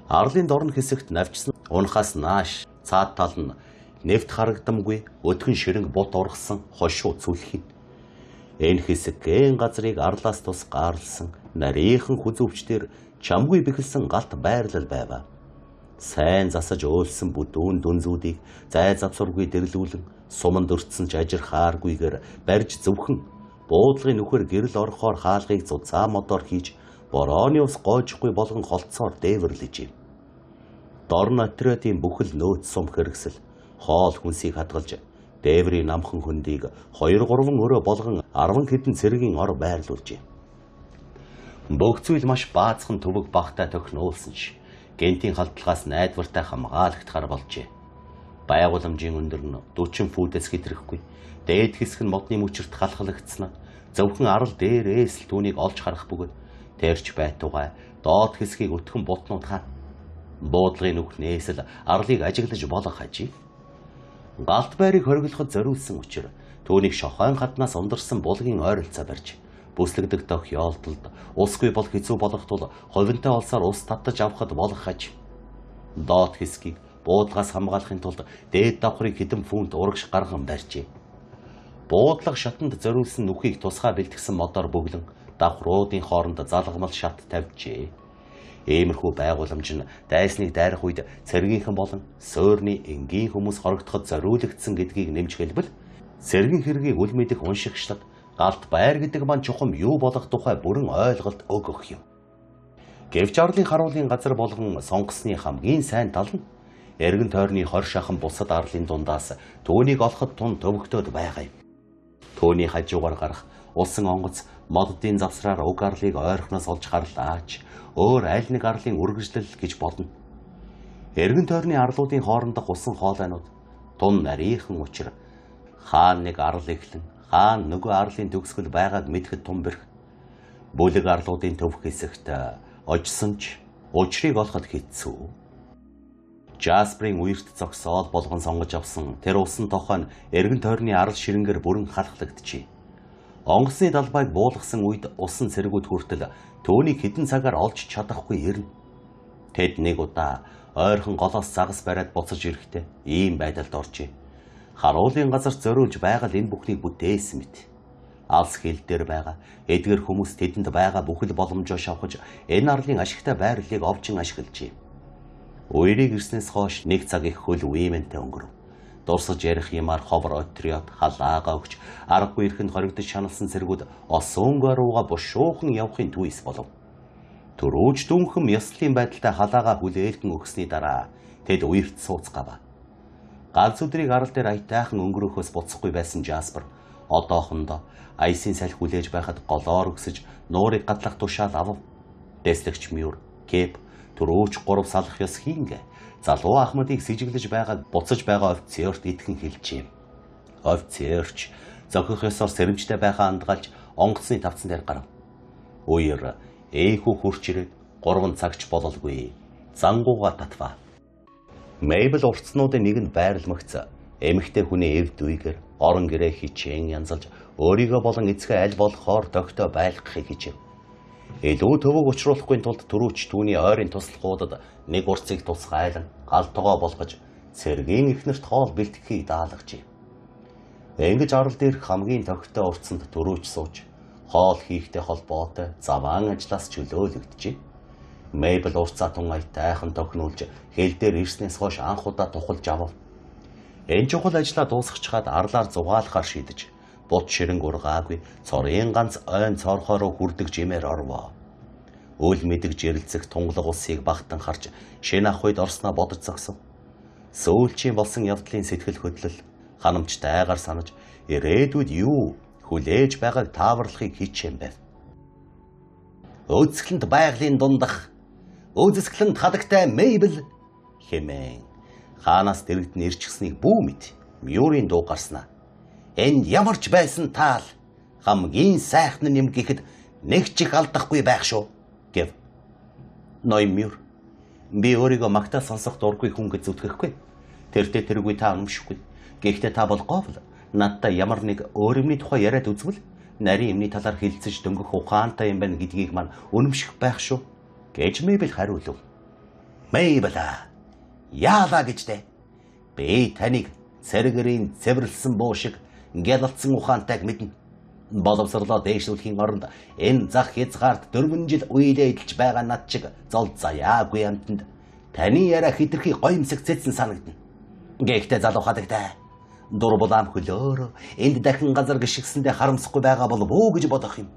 Speaker 1: Арлын дорн хэсэгт навчсан унахаас нааш цаад тал нь нэвт харагдамгүй өтгөн ширэнг бут ургасан хошуу цүлхин. Энэ хэсэг гэн газрыг арлаас тус gaарлсан нарийнхан хүзүүвчдэр чамгүй бэхэлсэн галт байрлал байваа. Сайн засаж өөлсөн бүдүүн дүнзүүдийг зай завсаргүй дэрлүүлэн суманд өртсөн ч ажирхааргүйгээр барьж зөвхөн буудлагын нүхэр гэрэл орохоор хаалгыг зузаан модоор хийж борооны ус гоожихгүй болгон холцоор дээвэрлэжээ. Дорн отрядын бүхэл нөөц сум хэрэгсэл хоол хүнсийг хадгалж дээврийн намхан хөндийг 2 3 өрөө болгон 10 хэдэн цэргийн ор байрлуулжээ. Бөх зүйл маш баазхан төвөг багтай тохиноулсан ч гентийн халдлагаас найдвартай хамгаалагдахаар болжээ. Байгууламжийн өндөр нь 40 футээс хэтрэхгүй. Дээд хэсэг нь модны мөчөрт халахлагдсан. Зөвхөн арал дээрээс л түүнийг олж харах бөгөөд тэрч байтугай доод хэсгийг өтгөн бутнууд хаан. Буудлагын нүхнээс л арлыг ажиглаж болох ажээ. Галт байрыг хориглоход зориулсан учир түүнийг шохойн хаднаас ундарсан булгийн ойролцоо барьж бүслэгдэх тохиолдолд усгүй бол хэцүү болох тул хувинтай олсоор ус татаж авахд болох аж. Доод хэсгийг буудлагаас хамгаалахын тулд дээд давхрыг хэдэн фунт урагш гарган барьжээ. Буудлага шатанд зориулсан нүхийг тусгай бэлтгэсэн модоор бөглөн давхруудын хооронд залгамал шат тавьжээ. Иймэрхүү байгууламж нь дайсныг дайрах үед цэргийнхэн болон суурны энгийн хүмүүс хорогдоход зориулагдсан гэдгийг нэмж хэлбэл цэргийн хэргийг үл мэдэх уншигчдад галт байр гэдэг маань чухам юу болох тухай бүрэн ойлголт өгөх юм. Гэвч арлын харуулын газар болгон сонгосны хамгийн сайн тал нь эргэн тойрны 20 шахан бусад арлын дундаас түүнийг олоход тун төвөгтөөд байгаа юм. Түүний хажуугаар гарах усан онгоц моддын завсраар уг арлыг ойрхоноос олж гарлаач өөр аль нэг арлын үргэлжлэл гэж бодно. Эргэн тойрны арлуудын хоорондох усан хоолойнууд тун нарийнхан учир хаана нэг арал эхлэн хаана нөгөө арлын төгсгөл байгааг мэдэхэд тун бэрх. Бүлэг арлуудын төвх хэсэгт очсон ч учрыг олоход хэцүү. Жаспрын үерт зогсоол болгон сонгож авсан тэр усан тохой нь эргэн тойрны арал ширэнгээр бүрэн халахлагдчихэ. Онгоцны далбайг буулгасан үед усан цэргүүд хүртэл түүнийг хэдэн цагаар олж чадахгүй ирнэ. Тэд нэг удаа ойрхон голоос загас бариад буцаж ирэхдээ ийм байдалд оржээ. Харуулын газарт зориулж байгаль энэ бүхнийг бүтээсэн мэт. Алс хил дээр байгаа эдгэр хүмүүс тэдэнд байгаа бүхэл боломжоо шавхаж энэ арлын ашигтай байрлалыг овжин ашиглажээ. Үерийг ирснээс хойш нэг цаг их хөл уймантай өнгөрөв. Дурсаж ярих юмар ховор отряд халаага өгч аргагүй ирэхэнд хоригдож шаналсан цэргүүд осоонго руугаа бушуухан явахын түйс болов. Төрөөж дүнхэн ёслолын байдалтай халаага хүлээлгэн өгсөний дараа тэд үерт сууцгаав. Ганц өдрийг арал дээр аятайхан өнгөрөөхөөс буцахгүй байсан Жаспер одоохондоо аясын салхи хүлээж байхад голоор өксөж нуурыг гатлах тушаал авав. Дэслэгч Мюр, Кеп төрөөч 3 салах ёс хийнгэ залуу Ахмадыг сэжиглэж байгааг буцаж байгаа офицерт итгэн хэлжээ. Офицерч зохих ёсоор сэрэмжтэй байхаа андгаалж онгоцны тавцан дээр гарав. Үер ээхүү хурч ирээд 3 цагч бололгүй зангууга татваа. Мейбл урцнуудын нэгэнд байрламагц эмэгтэй хүний эв дүйгээр орон гэрээ хичээн янзалж өөрийгөө болон эцгээ аль болохоор тогтоо байлгахыг хичээв. Илүү төвөг учруулахгүй тулд түрүүч түүний ойрын туслахуудад нэг урцыг тусгайлан гал тогоо болгож цэргийн эхнэрт хоол бэлтгэхийг даалгажээ. Ингэж арал дээрх хамгийн тогтоо урцанд түрүүч сууж хоол хийхтэй холбоотой заваан ажлаас чөлөөлөгдөжээ. Мейбл урцаа тун аятайхан тохинулж хэл дээр ирснээс хойш анх удаа тухалж авав. Энэ чухал ажлаа дуусгачхаад арлаар зугаалахаар шийдэж бут ширэнг ургаагүй цорын ганц ойн цоорхоо руу хүрдэг жимээр орвоо. Үл мэдэг жирэлцэх тунгалаг усыг багтан харж шинэ ах үед орсноо бодож зогсов. Сүүлчийн болсон явдлын сэтгэл хөдлөл ханамжтайгаар санаж ирээдүйд юу хүлээж байгааг тааварлахыг хичээн байв. Өөцгөлөнд байгалийн дундах өөцгөлөнд хадагтай Мейбл хэмээн хаанаас дэрэгдэн ирчихснийг бүү мэд Мюрийн дуу гарснаа. Энд ямар ч байсан таал хамгийн сайхан юм гэхэд нэг ч их алдахгүй байх шүү гэв. Ноён Мюр, би өөрийгөө магтаа сонсох дургүй хүн гэж зүтгэхгүй. Тэртээ тэргүй та үнэмшихгүй. Гэхдээ та бол говл надтай ямар нэг өөр юмны тухай яриад үзвэл нарийн юмны талаар хэлцэж дөнгөх ухаантай юм байна гэдгийг мань үнэмших байх шүү гэж Мейбл хариулв. Мейбл яалаа гэж дээ. Би таныг цэргэрийн цэвэрлсэн буу шиг гялалцсан ухаантайг мэднэ. Боловсрлоо дээшлүүлэхийн оронд энэ зах хязгаарт 4 жил үеилээ эдэлж байгаа над чиг зол заяагүй амтанд таны яриа хитрхи гоёмсог цэцэн санагдана. Гэхдээ залуу хадагтай дур булаам хөлөөр энд дахин газар гიშгсэндээ харамсахгүй байгаа болов уу гэж бодох юм.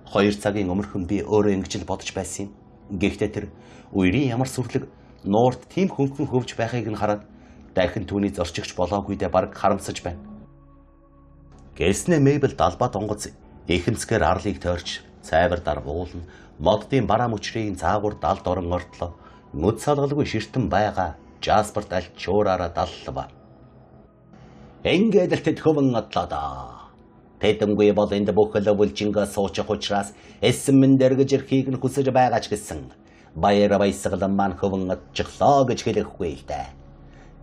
Speaker 1: 2 цагийн өмнөхөн би өөрөө ингэж л бодож байсан юм. Гэхдээ тэр үерийн ямар сүрлэг нуурт тийм хөнгөн хөвж байхыг нь хараад дахин түүний зорчигч болоогүйдээ бараг харамсаж байна. Гэснэ Мейбл далбаа донгоц ихэнцгээр арлыг тойрч цайвар даргуулна моддын бараа мөчрийн заагуур далд орон ортлоо нүд салгалгүй ширтэн байгаа Жасперт аль чуураараа даллава. Ингээд л тэд хөвөн одлоо доо. Тэдэнгүй бол энд бүхэл өвлжингөө суучих учраас эссэн минь дэргэж ирэхийг нь хүсэж байгаа ч гэсэн баяр баясгалан маань хөвөн одчихлоо гэж хэлэхгүй л дээ.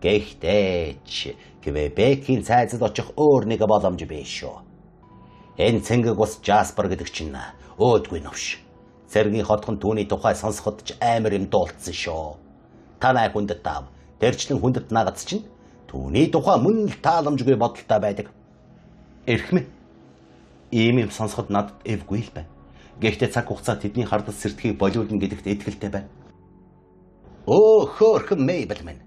Speaker 1: Гэхдээ ч Квебекийн цайзад очих өөр нэг боломж биш шүү. Энэ цэнгэг ус Жаспер гэдэг чинь өөдгүй новш. Цэргийн хотхон түүний тухай сонсоход ч амар юм дуулцсан шүү. Танай хүндэт таав, тэрчлэн хүндэт нагац чинь түүний тухай мөн л тааламжгүй бодолтой байдаг. Эрхмэ. Ийм юм сонсоход надад эвгүй л байна. Гэхдээ цаг хугацаа тэдний хардас сэртгийг болиулна гэдэгт итгэлтэй байна. Өө хөөрхөн Мейбл минь.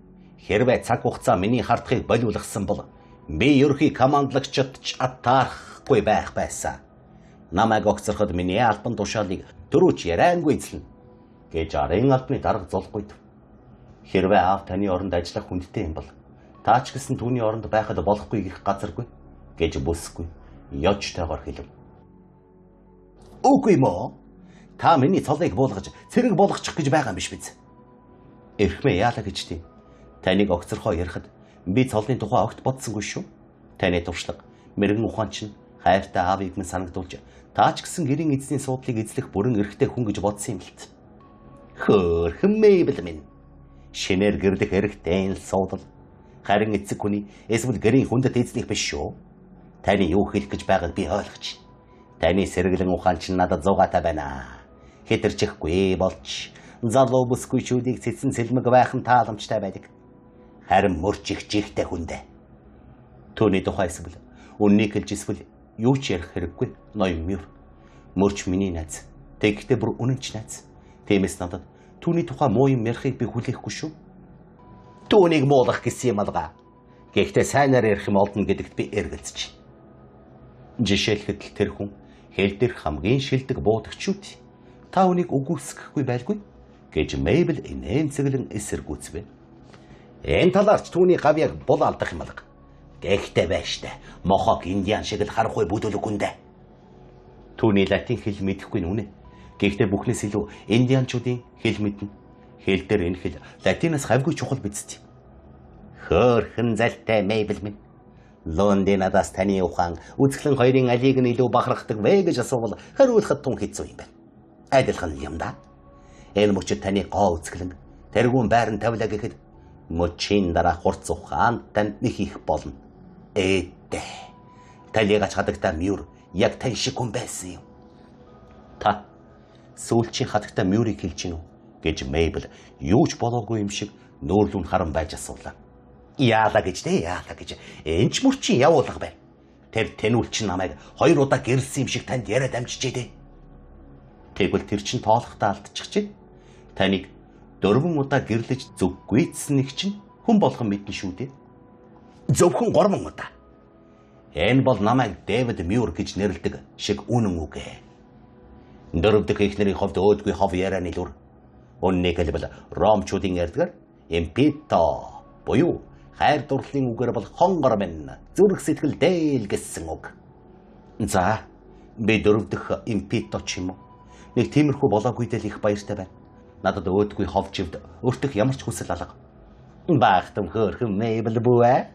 Speaker 1: Хэрвээ цаг хугацаа миний хардахыг болиулгасан бол би ерөнхий командлагчид ч атаархгүй байх байсан. Намайг огцорход миний албан тушаалыг түрүүч яриангүй эзлэнэ гэж арын албаны дарга зулгүйд. Хэрвээ аав таны оронд ажиллах хүндтэй юм бол та ч гэсэн түүний оронд байхад болохгүй гэх газаргүй гэж бүсгүй ёжтойгоор хэлв. Үгүй мөө. Та миний цолыг буулгаж цэрэг болгочих гэж байгаа юм биш биз? Эрхмээ яалаа гэж тийм. Таныг огцорхоо ярихад би цолны тухай огт бодсонгүй шүү. Таны туршлага, мэрэгэн ухаан чинь хайртай аавыг минь санагдуулж та ч гэсэн гэрийн эзний суудлыг эзлэх бүрэн эрхтэй хүн гэж бодсон юм л т. Хөөрхөн Мейбл минь. Шинээр гэрлэх эрхтэй л суудал. Харин эцэг хүний эсвэл гэрийн хүндэт эзлэх биш шүү. Таны юу хэлэх гэж байгааг би ойлгож байна. Таны сэргэлэн ухаан чинь надад зугаатай байна. Хэтэрчихгүй болч залуу бүсгүйчүүдийг цэцэн сэлмэг байх нь тааламжтай байдаг. Харин мөрч их жигтэй хүндээ. Түүний тухай эсвэл үннийг хэлж эсвэл юу ч ярих хэрэггүй ноён Мюр. Мөрч миний найз. Тэгэхдээ бүр үнэн ч найз. Тиймээс надад түүний тухай муу юм ярихыг би хүлээхгүй шүү. Түүнийг муулах гэсэн юм алга. Гэхдээ сайнаар ярих юм олдно гэдэгт би эргэлзэж байна. Жишээлхэд л тэр хүн хэл дээрх хамгийн шилдэг буудагч шүү дээ. Та үнийг үгүйсгэхгүй байлгүй гэж Мейбл инээмсэглэн эсэргүүцвэ. Энэ талаарч түүний гавьяаг бул алдах юм алга. Гэхдээ байштай. Мохок индиан шиг л харахгүй бүдүүлэг хүндээ. Түүний латин хэл мэдэхгүй нь үнэ. Гэхдээ бүхнээс илүү индианчуудын хэл мэднэ. Хэл дээр энэ хэл латинаас хавгүй чухал биз дээ. Хөөрхөн залтай Мейбл минь. Лондон надаас таны ухаан үзэсгэлэн хоёрын алийг нь илүү бахархдаг вэ гэж асуувал хариулахад тун хэцүү юм байна. Адилхан юм да. Энэ мөчид таны гоо үзэсгэлэн тэргүүн байран тавилаа гэхэд мөчийн дараа хурц ухаан танд нэг их болно. Ээдэ. Талигач хадагтай Мюр яг тань шиг хүн байсан юм. Та сүүлчийн хадагтай Мюрийг хэлж гинүү гэж Мейбл юу ч болоогүй юм шиг нөөрлүүн харан байж асуулаа. Яалаа гэж дээ, яалаа гэж. Энэ ч мөрчин явуулга байна. Тэр тэнүүл чинь намайг 2 удаа гэрэлсэн юм шиг танд яриад амжижээ дээ. Тэгвэл тэр чинь тоолохдоо алдчихжээ. Таныг 4 удаа гэрлэж зүггүйцсэн нэг чинь хүн болгон мэднэ шүү дээ. Зөвхөн 3 удаа. Энэ бол намайг Дэвид Мюр гэж нэрлэдэг шиг үнэн үг ээ. Дөрөв дэх эхнэрийн хувьд өөдгүй хов ярианы дүр. Үннийг хэлбэл ромчуудын ярьдгаар импито буюу хайр дурлалын үгээр бол хонгор минь зүрх сэтгэл дээл гэсэн үг. За би дөрөв дэх импито ч юм уу. Нэг тиймэрхүү болоогүй дэл их баяртай байна. Надад өөдгүй хов живд өртөх ямар ч хүсэл алга. Баахтам хөөрхөн Мейбл бүү.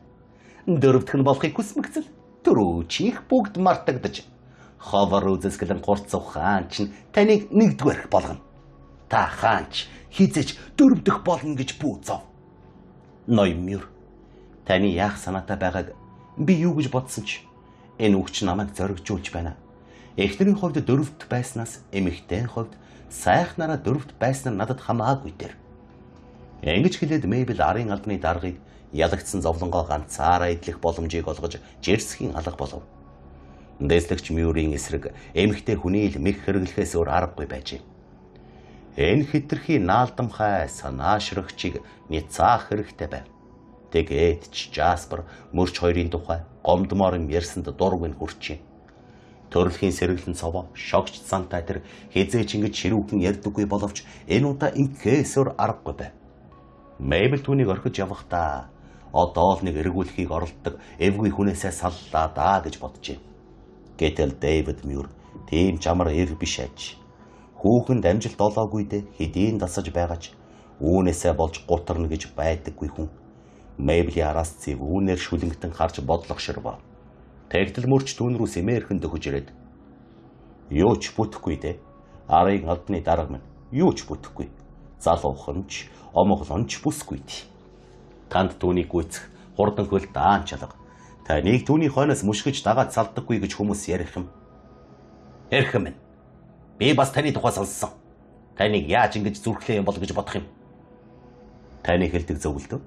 Speaker 1: Дөрөвдөх нь болохыг хүсмэгцэл төрөөчих бүгд мартагдаж ховор үзэсгэлэн гурцав хаан чинь таныг нэгдүгээрх болгоно. Та хаанч хизэж дөрөвдөх болно гэж бүү зов. Ноён Мюр, таны яах санаатай байгааг би юу гэж бодсон ч энэ үг чинь намайг зоригжуулж байна. Эхнэрийн хувьд дөрөвт байснаас эмэгтэйн хувьд сайхнараа дөрөвт байсан нь надад хамаагүй дээр. Ингэж хэлээд Мейбл арын албаны даргаыг ялагдсан зовлонгоо ганцаараа эдлэх боломжийг олгож жирсхийн алга болов. Дэслэгч Мюрийн эсрэг эмэгтэй хүний л мэх хэрэглэхээс өөр аргагүй байжээ. Энэ хитрхи наалдамхай санаашрагчийг няцаах хэрэгтэй байв. Тэгээд ч Жаспер мөрч хоёрын тухай гомдмоор юм ярьсанд дургүй нь хүрчээ. Төрөлхийн сэргэлэн цовоо шогч зантай тэр хизээч ингэж ширүүхэн ярьдаггүй боловч энэ удаа ингэхээс өөр аргагүй байв. Мейбл түүнийг орхиж явахдаа одоо л нэг эргүүлэхийг оролддог эвгүй хүнээсээ саллаа даа гэж боджээ. Гэтэл Дэвид Мюр тийм ч амар эр биш аж. Хүүхэнд амжилт олоогүй дээ хэдийн дасаж байгаач үүнээсээ болж гутарна гэж байдаггүй хүн. Мейблийн араас цэв үүнээр шүлэнгэтэн харж бодлого ширваа. Тэгтэл мөрч түүн рүү сэмээрхэн дөхөж ирээд юу ч бүтэхгүй дээ. Арын албаны дарга минь юу ч бүтэхгүй. Залуухан ч омглон ч бүсгүй дээ. Танд түүнийг гүйцэх хурдан хөл даан чалга. Таныг түүний хойноос мөшгөж дагаад салдаггүй гэж хүмүүс ярих юм. Ярих юм. Би бас таны тухай сонссон. Таныг яаж ингэж зүрхлээ юм бол гэж бодох юм. Таны хэлдэг зөв л дөө.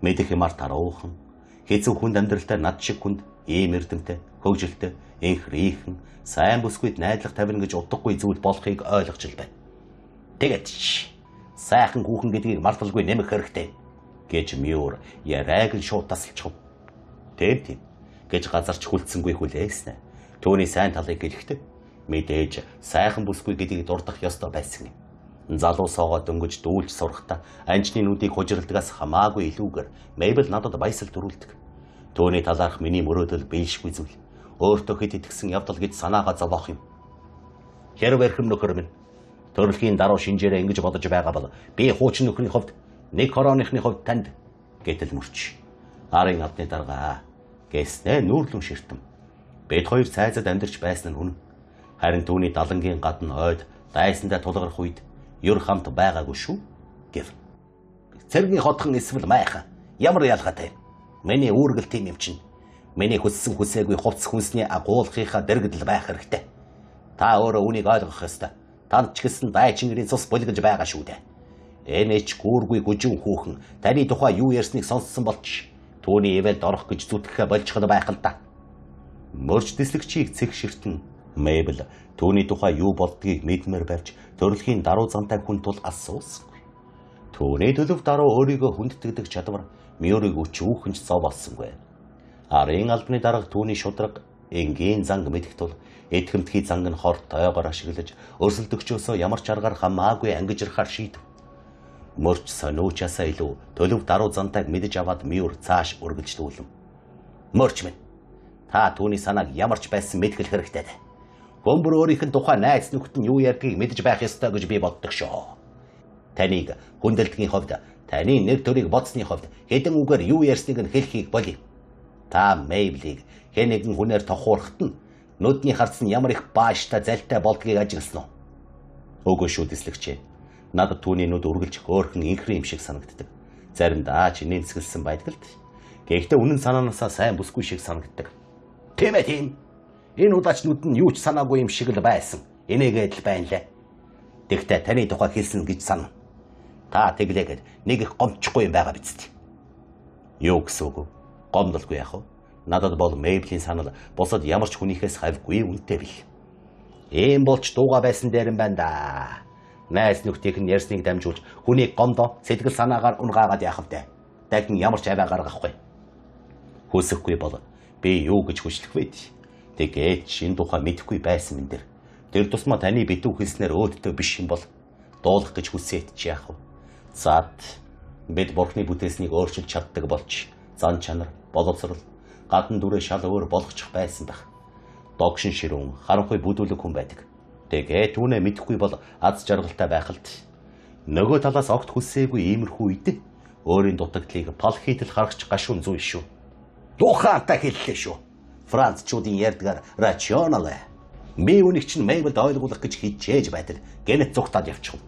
Speaker 1: Мэдэх юмар таруухан. Хэцүү хүнд амьдралтай над шиг хүнд ийм эрдэмтэй, хөгжилтэй, энхрийхэн, сайн бүсгүйд найдлага тавина гэж утгагүй зүйл болохыг ойлгож л байна. Тэгээд ч сайхан хүүхэн гэдгийг марталгүй нэмэх хэрэгтэй гэж Мюр яриаг нь шууд тасалчихв. Тийм тийм гэж газарч хүлцэнгүй хүлээснэ. Түүний сайн талыг хэлэхдээ мэдээж сайхан бүсгүй гэдгийг дурдах ёстой байсан юм. Залуусоогоо дөнгөж дүүлж сурахтаа анжны нүдийг хужиралдгаас хамаагүй илүүгээр Мейбл надад баясал төрүүлдэг. Түүний талаарх миний мөрөөдөл биелшгүй зүйл. Өөртөө хэд итгэсэн явдал гэж санаагаа зовоох юм. Хэрв эрхэм нөхөр минь төрөлхийн даруй шинжээрээ ингэж бодож байгаа бол би хуучин нөхрийн хувьд нэг хорооныхны хувьд танд гэтэл мөрч. Арын албаны дарга гэснээ нүүрлэн ширтэм. Бид хоёр цайзад амьдарч байсан нь үнэн. Харин түүний далангийн гадна ойд дайсандаа тулгарх үед ер хамт байгаагүй шүү гэв. Цэргийн хотхон эсвэл майхан ямар ялгаатай. Миний үүрэг л тийм юм чинь. Миний хүссэн хүсээгүй хувцс хүнсний агуулгынхаа дэргэдэл байх хэрэгтэй. Та өөрөө үүнийг ойлгох ёстой. Танд ч гэсэн дайчингэрийн цус булгаж байгаа шүү дээ. Энэ ч гүүргүй гүжин хүүхэн таны тухай юу ярьсныг сонссон болч түүний ивэлд орох гэж зүтгэхээ болчиход байх л да. Мөрч дэслэгчийг цэг ширтэн Мейбл түүний тухай юу болдгийг мэдмээр барьж төрөлхийн даруй зантай хүн тул асуусангүй. Түүний төлөв даруй өөрийгөө хүндтгэдэг чадвар Мюрийг өчүүхэн ч зов олсонгүй. Арын албаны дарга түүний шудраг энгийн занг мэдэх тул итгэмтгий занг нь хортойгоор ашиглаж өрсөлдөгчөөсөө ямар ч аргаар хамаагүй ангижрахаар шийдэв. Мөрч сониучаасаа илүү төлөв даруй зантайг мэдэж аваад Мюр цааш үргэлжлүүлэв. Мөрч минь та түүний санааг ямар ч байсан мэдгэл хэрэгтэй. Бөмбөр өөрийнх нь тухай найз нөхдөд нь юу ярьдгийг мэдэж байх ёстой гэж би боддог шүү. Таныг хүндэлдгийн хувьд, таны нэр төрийг бодсны хувьд хэдэн үгээр юу ярьсныг нь хэлхийг болъё. Та Мейблийг хэн нэгэн хүнээр тохуурхад нь нүдний харц нь ямар их бааштай залтай болдгийг ажигласан уу? Үгүй шүү дэслэгчээ. Надад түүний нүд үргэлж хөөрхөн инхрэн юм шиг санагддаг. Заримдаа ч нэмсгэлсэн байдаг л. Гэхдээ үнэн санаанаасаа сайн бүсгүй шиг санагддаг. Тийм ээ тийм. Энэ удаач нүд нь юу ч санаагүй юм шиг л байсан. Энийгээд л байна лээ. Тэгтээ таны тухай хэлсэн гэж санана. Та тэглээгээд нэг их гомдчихгүй юм байгаа биз дээ. Юу гэсэн үг вэ? Гомдолгүй яах вэ? Надад бол Мейблийн санал бусад ямар ч хүнийхээс хавьгүй үнэтэй бил. Ийм болч дууга байсан дээр юм байна да. Найз нөхдийнх нь ярьсныг дамжуулж хүнийг гомдоо сэтгэл санаагаар унгаагаад яах вэ? Дахин ямар ч авиа гаргахгүй. Хүсэхгүй бол би юу гэж хүчлэх вэ? Тэгээд ч энэ тухай мэдэхгүй байсан юм дээр. Тэр тусмаа таны битүү хэлснээр өөдтэй биш юм бол дуулах гэж хүсээд чи яах вэ? Зад бид бурхны бүтээснийг өөрчилж чаддаг болч зан чанар, боловсрол, гадна дүрээ шал өөр болгочих байсан байх. Догшин ширүүн, харанхуй бүдүүлэг хүн байдаг. Тэгээ түүнээ мэдэхгүй бол аз жаргалтай байх л д. Нөгөө талаас огт хүсээгүй иймэрхүү үед өөрийн дутагдлыг пал хийтэл харахч гашуун зүй шүү. Тухаантай хэллээ шүү. Францчуудын ярьдгаар rational. Би үнийг чинь Мейбелд ойлгуулах гэж хичээж байтал гэнэт зүгтаад явчихв.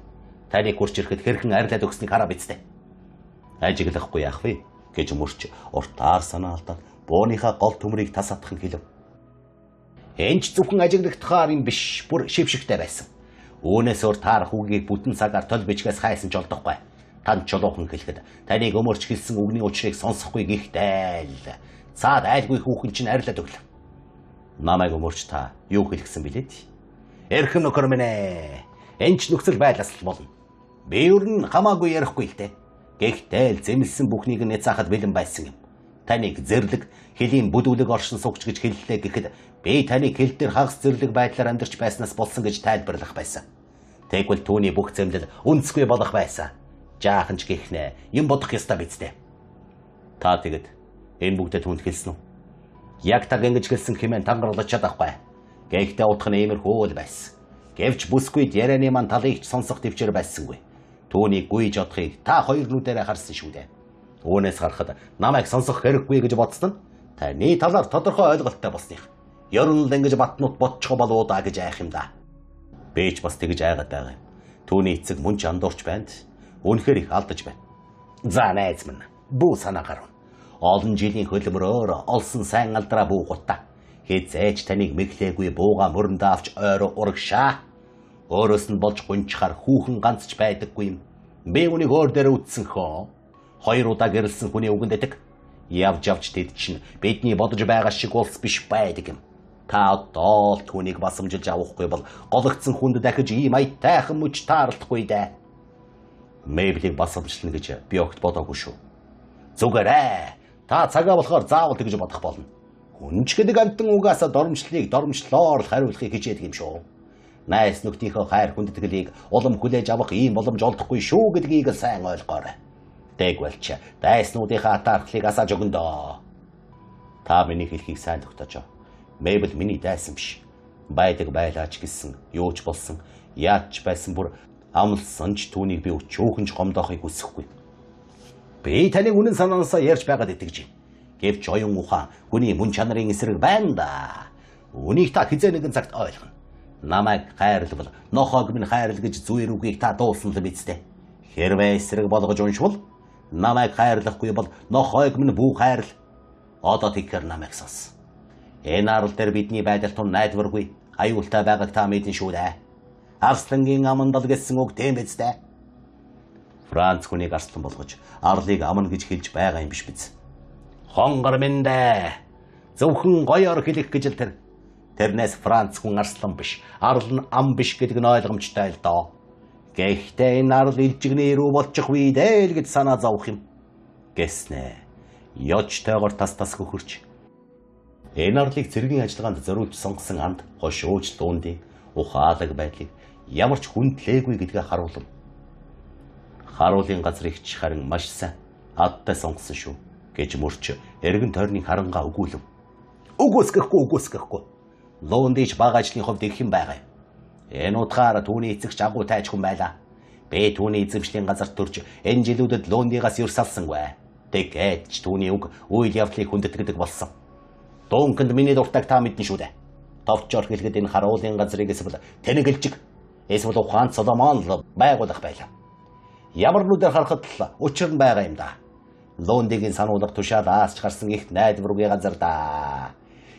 Speaker 1: Таныг хурч ирэхэд хэрхэн арилаад өгснийг хараа биз дээ. Ажиглахгүй яах вэ гэж мөрч уртаар санаа алдаад бууныхаа гол төмрийг тас атхан хэлв. Энд ч зөвхөн ажиглагдахаар юм биш, бүр шившигтэй байсан. Үүнээс өөр таарах үгийг бүтэн цагаар тол бичгээс хайсан ч олдохгүй. Танд чулуухан хэлэхэд таныг өмөрч хэлсэн үгний учрыг сонсохгүй гихтэл цаад айлгүй хүүхэн чинь арилаад өглөө. Намайг өмөрч та юу хэлсэн билээ? Эрхэм нөхөр минь ээ. Энд ч нөхцөл байлаас л болно. Би ер нь хамаагүй ярихгүй л дээ. Гэхдээ л зэмлсэн бүхнийг нь няцаахад бэлэн байсан юм. Таныг зэрлэг, хөлийн бүдүүлэг оршин суугч гэж хэллээ гэхэд би таныг хэл дээр хагас зэрлэг байдлаар амьдарч байснаас болсон гэж тайлбарлах байсан. Тэгвэл түүний бүх зэмлэл үндэсгүй болох байсан. Жаахан ч гихнэ юм бодох ёстой биз дээ. Та тэгэд энэ бүгдээ түүнд хэлсэн үү? Яг таг ингэж хэлсэн хэмээн тангарлаж чадахгүй. Гэхдээ утга нь иймэрхүү л байсан. Гэвч бүсгүйд ярианы маань талыг ч сонсох төвчээр байсангүй. Түүнийг гүйж одохыг та хоёр нүдэрээ харсан шүү дээ. Үүнээс харахад намайг сонсох хэрэггүй гэж бодсон нь таны талаар тодорхой ойлголттой болсных. Ер нь л ингэж батнууд бодчихо болов уу да гэж айх юм да. Би ч бас тэгж айгаад байгаа юм. Түүний эцэг мөн ч андуурч байна. Үнэхээр их алдаж байна. За найз минь, бүү санаа гарав. Олон жилийн хөлмөрөөр олсон сайн алдраа бүү гутаа. Хизээч таныг мэхлээгүй бууга мөрөндөө авч ойроо урагшаа. Өөрөөс нь болж гунчхаар хүүхэн ганц ч байдаггүй юм. Би үнийг өөр дээр үтсэн хөө. Хоёр удаа гэрэлсэн хүний үгэнд итэг. Явж явж тэд чинь бидний бодож байгаа шиг улс биш байдаг юм. Та одоо л түүнийг басамжилж авахгүй бол гологдсон хүнд дахиж ийм аятайхан мөч таарлахгүй дээ. Мэйблийг басамжилна гэж би огт бодоогүй шүү. Зүгээр та цагаа болохоор заавал тэгж бодох болно. Хүн ч гэдэг амьтан угаасаа доромжлыг доромжлоор л хариулахыг хичээдэг юм шүү. Найс нөхдийнхөө хайр хүндэтгэлийг улам хүлээж авах ийм боломж олдохгүй шүү гэдгийг л сайн ойлгоорой. Тэгвэл ч дайснуудынхаа атаархлыг асааж өгөн дөө. Та миний хэлхийг сайн тогтоож. Мэйбл миний дайсан биш. Байдаг байлаач гэсэн юу ч болсон, яаж ч байсан бүр амлсан ч түүнийг би өчөөхөн ч гомдоохыг хүсэхгүй. Би таныг үнэн санаанаасаа ярьж байгаад итгэж байна. Гэвч оюун ухаан хүний мөн чанарын эсрэг байна да. Үнийг та хизээ нэгэн цагт ойлгоно. Намайг хайрлавал нохойг минь хайрл гэж зүйр үгийг та дуусан л биз дээ. Хэрвээ эсрэг болгож уншвал намайг хайрлахгүй бол нохойг минь бүү хайрл. Одоо тэгэхээр намайг сонс. Энэ арал дээр бидний байдал тун найдваргүй аюултай байгааг та мэднэ шүү дээ. Арслангийн амандал гэсэн үг тийм биз дээ. Франц хүнийг арслан болгож арлыг амна гэж хэлж байгаа юм биш биз. Хонгор минь дээ. Зөвхөн гоёор хэлэх гэж л тэр. Тэрнээс Франц хүн арслан биш, арал нь ам биш гэдэг нь ойлгомжтой л доо. Гэхдээ энэ арал илжигний рүү болчих үе дээ л гэж санаа зовх юм. Гэснэ. Ёжтойгоор тас тас хөхөрч. Энэ арлыг цэргийн ажиллагаанд зориулж сонгосон анд хошууч луундын ухаалаг байдлыг ямар ч хүндлээгүй гэдгээ харуулна. Харуулын газрыг ч харин маш сайн адтай сонгосон шүү гэж мөрч эргэн тойрны харангаа өгүүлв. Үгүйсгэхгүй. Луундич бага ажлын хувьд их юм байгаа юм. Энэ утгаар түүний эцэгч агуу тайч хүн байлаа. Би түүний эзэмшлийн газарт төрж энэ жилүүдэд Луундигаас ерс алсангүй. Тэгээд ч түүний үг үйл явдлыг хүндэтгэдэг болсон. Дуунканд миний дуртайг та мэднэ шүү дээ. Товчоор хэлэхэд энэ харуулын газрыг эсвэл тэнэгэлжиг эсвэл ухаан Соломон л байгуулах байлаа. Ямар нүдээр харахад л учир нь байгаа юм да. Луундигийн сануулга тушаал аасч гарсан их найдваргүй газар да.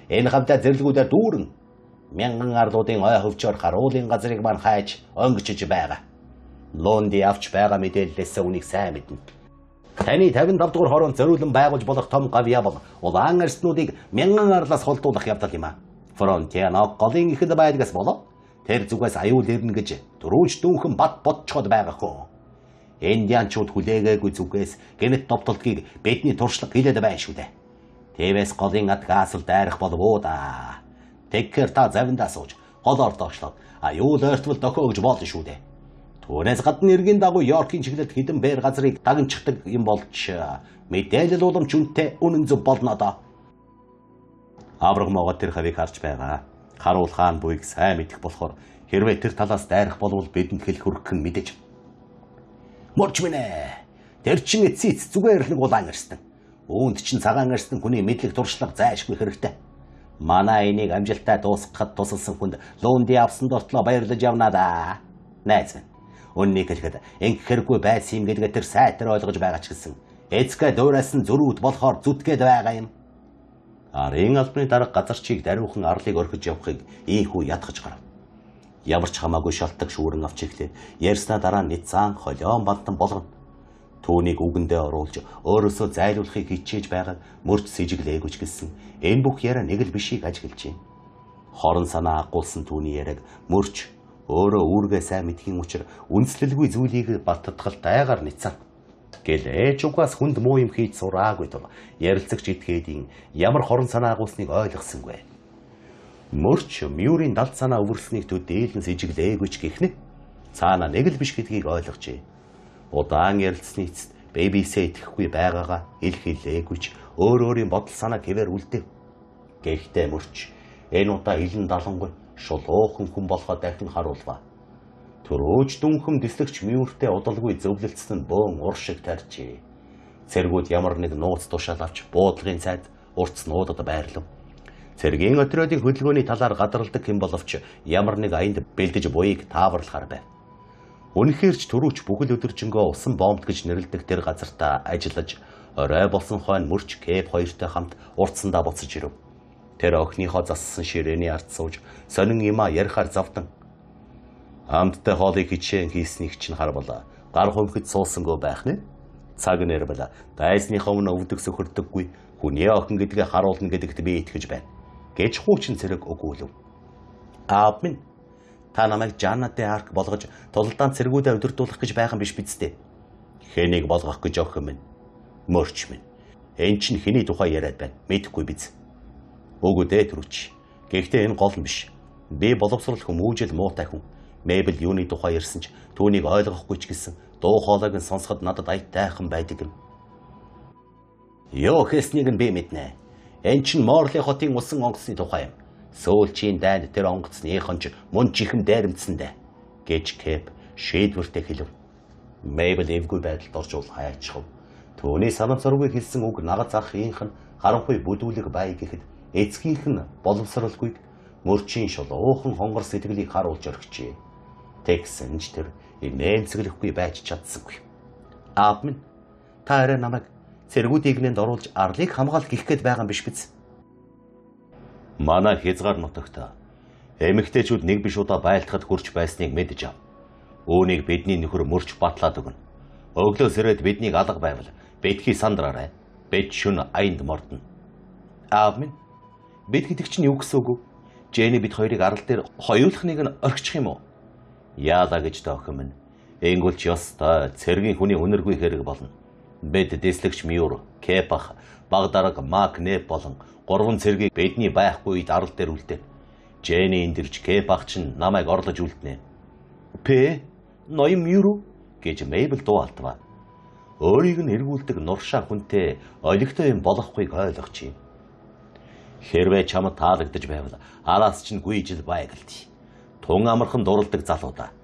Speaker 1: Энэ хамтаа зэрлэгүүдээр дүүрэн мянган арлуудын ой хөвчөөр харуулын газрыг маань хайж онгичж байгаа. Луунди авч байгаа мэдээллээс үнийг сайн мэднэ. Таны 55 дугаар хороонд зориулан байгуулж болох том гавьяа бол улаан арснуудыг мянган арлаас холдуулах явдал юм а. Фронтиано голын ихэнд байдгаас болов тэр зүгээс аюул ирнэ гэж дөрүүж дүүнхэн бат бодцоход байгаа хөө. Индианчууд хүлээгээгүй зүгээс гэнэт товтолтгийг бидний туршлага хэлээд байна шүү дээ. Тэвээс голын адгаас л дайрах болов уу да. Тэгэхээр та завиндаа сууж голоор доошлоод аюул ойртвол дохио гэж болно шүү дээ. Түүнээс гадна эргийн дагуу Йоркийн чиглэлд хэдэн бээр газрыг дагнчихдаг юм болж мэдээлэл уламж үнэтэй үнэн зөв болно доо. Авраг могоод тэр хавийг харж байгаа. Харуул хаан буйг сайн мэдэх болохоор хэрвээ тэр талаас дайрах болвол бидэнд хэлэх хүргэх нь мэдэж. Морч минь ээ. Тэр чин эцсийн эц зүгээр л нэг улаан эрстэн. Үүнд чинь цагаан арьсны хүний мэдлэг туршлага зайлшгүй хэрэгтэй. Манай энийг амжилттай дуусгахад тусалсан хүнд Лунди авсан дуртлаа баярлаж явна да. Найз минь. Үннийг хэлэхэд ингэх хэрэггүй байсан юм гэдгээ тэр сайтар ойлгож байгаа ч гэсэн эцгээ дуурайсан зөрүүд болохоор зүтгээд байгаа юм. Арын албаны дарга газарчийг дариухан арлыг орхиж явахыг ийхүү ядгаж гарав. Ямар ч хамаагүй шалтак шүүрэн авч эхлэв. Ярьснаа дараа Ницаан холион бантан болгоно. Түүнийг үгэндээ оруулж өөрөөсөө зайлуулахыг хичээж байгааг мөрч сэжиглээгүй ч гэсэн энэ бүх яриа нэг л бишийг ажиглажээ. Хорон санаа агуулсан түүний яриаг мөрч өөрөө үүргээ сайн мэдхийн учир үндэслэлгүй зүйлийг баттгалтайгаар Ницаан. Гэл ээж угаас хүнд муу юм хийж сураагүй тул ярилцагч этгээдийн ямар хорон санаа агуулсныг ойлгосонгүй. Мөрч Мюрийн далд санаа өвөрснийг төдийлөн сэжиглээгүй ч гэх нэ. Цаана нэг л биш гэдгийг ойлгожээ. Удаан ярилцсны эцэст бэбисээ итгэхгүй байгаагаа ил хэлээгүй ч өөр өөрийн бодол санаа гэвэр үлдэв. Гэхдээ мөрч энэ удаа илэн далангүй шулуухан хүн болохоо дахин харуулва. Төрөөж дүнхэм дэслэгч Мюртэй удалгүй зөвлөлдсөн нь бөөн ур шиг тарьжээ. Цэргүүд ямар нэг нууц тушаал авч буудлагын цайд уртс нуудад байрлав. Цэргийн отрядын хөдөлгөөний талаар гадралдаг хэн боловч ямар нэг аянд бэлдэж буйг тааварлахаар байв. Үнэхээр ч түрүүч бүхэл өдөржингөө усан бомбд гэж нэрлэдэг тэр газартаа ажиллаж орой болсон хойно мөрч Кэп хоёртой хамт уртсандаа буцаж ирэв. Тэр охиныхоо зассан ширээний ард сууж сонин юмаа ярихаар завдан. Амттай хоолыг хичээн хийснийг чинь харвал гар хумхид суусангүй байх нэ. Цаг нэрбэл дайсныхаа өмнө өвдөг сөхөрдөггүй хүний охин гэдгээ харуулна гэдэгт би итгэж байна гэж хуучин цэрэг өгүүлв. Аав минь, та намайг Жанна де Арк болгож тулалдаан цэргүүдээ удирдуулах гэж байгаа юм биш биз дээ? Хэнийг болгох гэж охин минь? Мөрч минь. Эн чинь хэний тухай яриад байна? Мэдэхгүй биз? Үгүй дээ түрүүч. Гэхдээ энэ гол нь биш. Би боловсрол хүмүүжил муутай хүн. Мэйбл юуны тухай ярьсан ч түүнийг ойлгохгүй ч гэсэн дуу хоолойг нь сонсоход надад аятайхан байдаг юм. Йоо хэснийг нь би мэднэ. Эн чинь Морли хотын усан онгоцны тухай юм. Сүүлчийн дайнд тэр онгоцныхон ч мөн чихэм дайрамдсан дээ гэж Кэп шийдвэртэй хэлв. Мэйбл эвгүй байдалд орж хайчихв. Түүний санамсаргүй хэлсэн үг нагаз ахынх нь харанхуй бүдүүлэг бай гэхэд эцгийнх нь боловсролгүйг мөрчийн шулуухан хонгор сэтгэлийг харуулж орхижээ. Тэгсэн ч тэр инээмсэглэхгүй байж чадсангүй. Аав минь, та арай намайг цэргүүдийг нэнд оруулж арлыг хамгаалах гих гээд байгаа юм биш биз? Манай хязгаар нутагт эмэгтэйчүүд нэг биш удаа байлдахад хүрч байсныг мэдэж ав. Үүнийг бидний нөхөр мөрч батлаад өгнө. Өглөө сэрээд биднийг алга байвал битгий сандраарай. Бид шөнө аянд мордно. Аав минь, бид гэдэг чинь юу гэсэн үг вэ? Жэни бид хоёрыг арал дээр хоёулахныг нь орхичих юм уу? Яалаа гэж тоохын минь. Энгүүлч ёстой цэргийн хүний үнэргүй хэрэг болно. Бид дэслэгч Мюр, Кепах, баг дарга Мак Нэп болон гурван цэргийг бидний байхгүй үед арал дээр үлдэв. Жэни эндэрч Кепах чинь намайг орлож үлднэ. Пэ, ноён Мюр гэж Мэйбл дуу алдваа. Өөрийг нь эргүүлдэг нуршаа хүнтэй олигтой юм болохгүйг ойлгожээ. Хэрвээ чамд таалагдаж байвал араас чинь гүйжил байгалт. Тун амархан дурладаг залуудаа.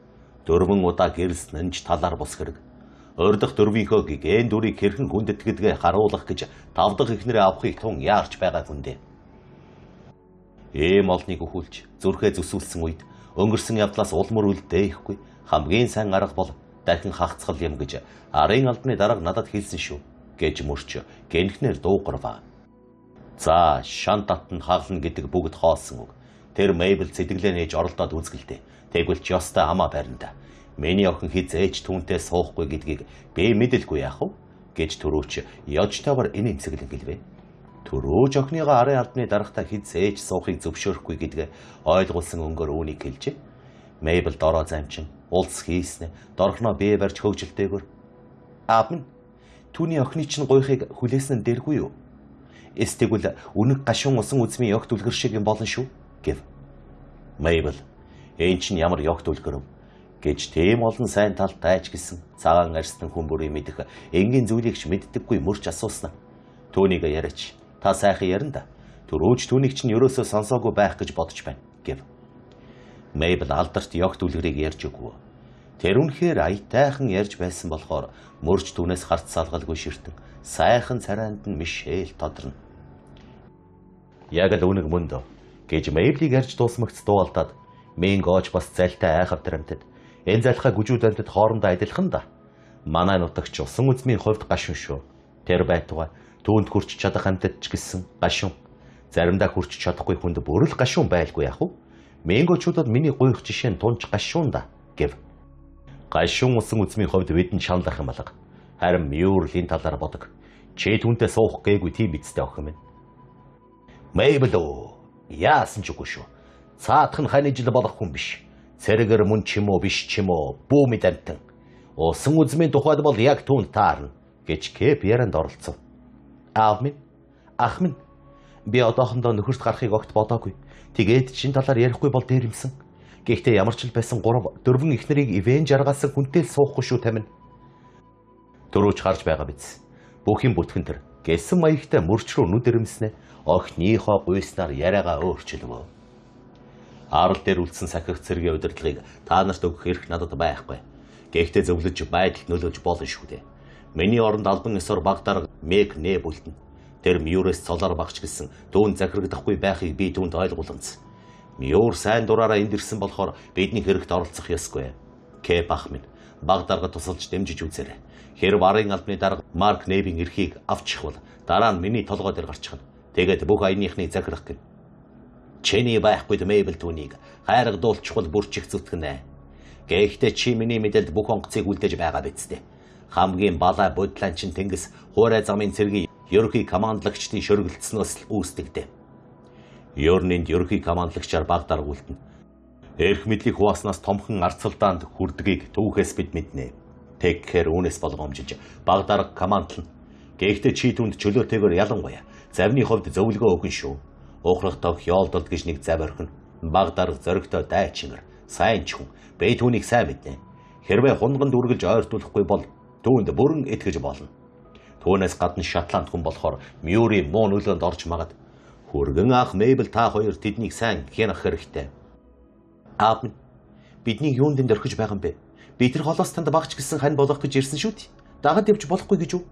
Speaker 1: Дөрвөн удаа гэрэлсэн нь ч талаар бус хэрэг. Урдах дөрвийнхөө гигэн дүрийг хэрхэн хүндэтгэдгээ харуулах гэж тав дахь эхнэрээ авахыг тун яарч байгаа хүндээ. Ийм олныг өхүүлж зүрхээ зүсүүлсэн үед өнгөрсөн явдлаас улмөр үлдээхгүй хамгийн сайн арга бол дахин хагцгал юм гэж арын албаны дарга надад хэлсэн шүү гэж мөрч гэнхнэр дуугарваа. За шан татанд хаглана гэдэг бүгд хоосон үг. Тэр Мэйбл сэтгэлээ нээж оролдоод үзгэлдэ. Тэгвэл ч ёстой амаа барина. Миний охин хизээж түүнтэй суухгүй гэдгийг би мэдэлгүй яах вэ гэж түрүүч ёжтойгоор инээмсэглэн гэлвэ. Түрүүж охиныгоо арын албаны дарагтаа хизээж суухыг зөвшөөрөхгүй гэдгээ ойлгуулсан өнгөөр үүнийг хэлжээ. Мэйбл дороо замчин улс хийснэ дорхноо бие барьж хөгжилтэйгөр. Аав минь, түүний охины чинь гуйхыг хүлээсэн нь дэргүй юу? Эс тэгвэл үнэг гашуун усан үзмийн ёгт үлгэр шиг юм болно шүү гэв. Мэйбл энэ чинь ямар ёгт үлгэр вэ гэж тийм олон сайн тал тайч гисэн цагаан арьстан хүн бүрийн мэдэх энгийн зүйлийг ч мэддэггүй мөрч асуусан. Түүнийг яриач. Та сайхан ярина да. Түрүүч түүнийг чинь ерөөсөө сонсоогүй байх гэж бодож байна гэв. Мэйбл алдарт ёгт үлгэрийг ярьж өгвөө. Тэр үнэхээр аятайхан ярьж байсан болохоор мөрч түүнээс харц салгалгүй ширтэн сайхан царайнд нь Мишель тодрно. Яг л үнэг мөндөө гэж Мейблийг ярьж дуусмагц дуу алдаад Мингооч бас зайлтай айхавтар амьтад. Энэ залхаа гүжүүд амьтад хоорондоо адилхан да. Манай нутагч усан үзмийн хувьд гашуун шүү. Тэр байтугай түүнд хүрч чадах амьтад ч гэсэн гашуун. Заримдаа хүрч чадахгүй хүнд бүр л гашуун байлгүй яах вэ? Мингоочуудад миний гуйх жишээ нь тунч гашуун да гэв. Гашуун усан үзмийн хувьд бидэнд шаналх юм алга. Харин Мюрл энэ талаар бодог. Чи түүнтэй суух гээгүй тийм бидтэй охин минь. Мейбл өө яасан ч үгүй шүү. Цаадах нь хань ижил болох хүн биш. Цэргэр мөн ч юм уу биш ч юм уу бүү мэд амтан. Усан үзмийн тухайд бол яг түүнд таарна гэж Кэп ярианд оролцов. Аав минь, ах минь би одоохондоо нөхөрт гарахыг огт бодоогүй. Тэгээд чин талаар ярихгүй бол дээрэмсэн. Гэхдээ ямар ч л байсан 3 4 эхнэрийг ивэн жаргалсан хүнтэй л суухгүй шүү тамин. Төрөөч гарч байгаа биз. Бүх юм бүтгэн тэр гэсэн маягтай мөрч рүү нүд ирэмснэ охиныхоо гуйснаар яриагаа өөрчилвөө. Арал дээр үлдсэн сахих цэргийн удирдлагыг та нарт өгөх эрх надад байхгүй. Гэхдээ зөвлөж байдалд нөлөөлж болно шүү дээ. Миний оронд албан ёсоор баг дарга Мэг нэ бүлтэн. Тэр Мюрээс цолоор багч гэсэн түүнд захирагдахгүй байхыг би түүнд ойлгууланц. Мюр сайн дураараа энд ирсэн болохоор бидний хэрэгт оролцох ёсгүй. Кэп ах минь баг дарга тусалж дэмжиж үзээрэй. Хэрв арын албаны дарга Марк Нэвийн эрхийг авчихвал дараа нь миний толгой дээр гарчихна. Тэгээд бүх аяныхныг захирах гэнэ. Чиний байхгүйд Мейбл түүнийг хайргадуулчихвал бүрчих зүтгэнэ. Гэхдээ чи миний мэдэлд бүх онгоцыг үлдээж байгаа биз дээ. Хамгийн балай бодлан чин тэнгис хуурай замын цэргийн ерөнхий командлагчдын шөргөлдснөөс л үүсдэг дээ. Ер нь энд ерөнхий командлагчаар баг дарга үлдэнэ. Эрх мэдлийг хувааснаас томхон арцалдаанд хүрдгийг түүхээс бид мэднэ. Тэгэхээр үүнээс болгоомжилж баг дарга командлна. Гэхдээ чи түүнд чөлөөтэйгээр ялангуяа завны хувьд зөвлөгөө өгөн шүү. Ухрах тог ёолдолд гэж нэг зав орхино. Баг дарга зоригтой дайчингэр сайн ч хүн. Би түүнийг сайн мэднэ. Хэрвээ хунганд үргэлж ойртуулахгүй бол түүнд бүрэн итгэж болно. Түүнээс гадна Шотланд хүн болохоор Мюри муу нөлөөнд орж магад. Хүргэн ах Мейбл та хоёр тэднийг сайн хянах хэрэгтэй. Аав минь биднийг юунд энд орхиж байгаа юм бэ? Би тэр холоос танд багч гэсэн хань болох гэж ирсэн шүү дээ. Дагаад явж болохгүй гэж үү?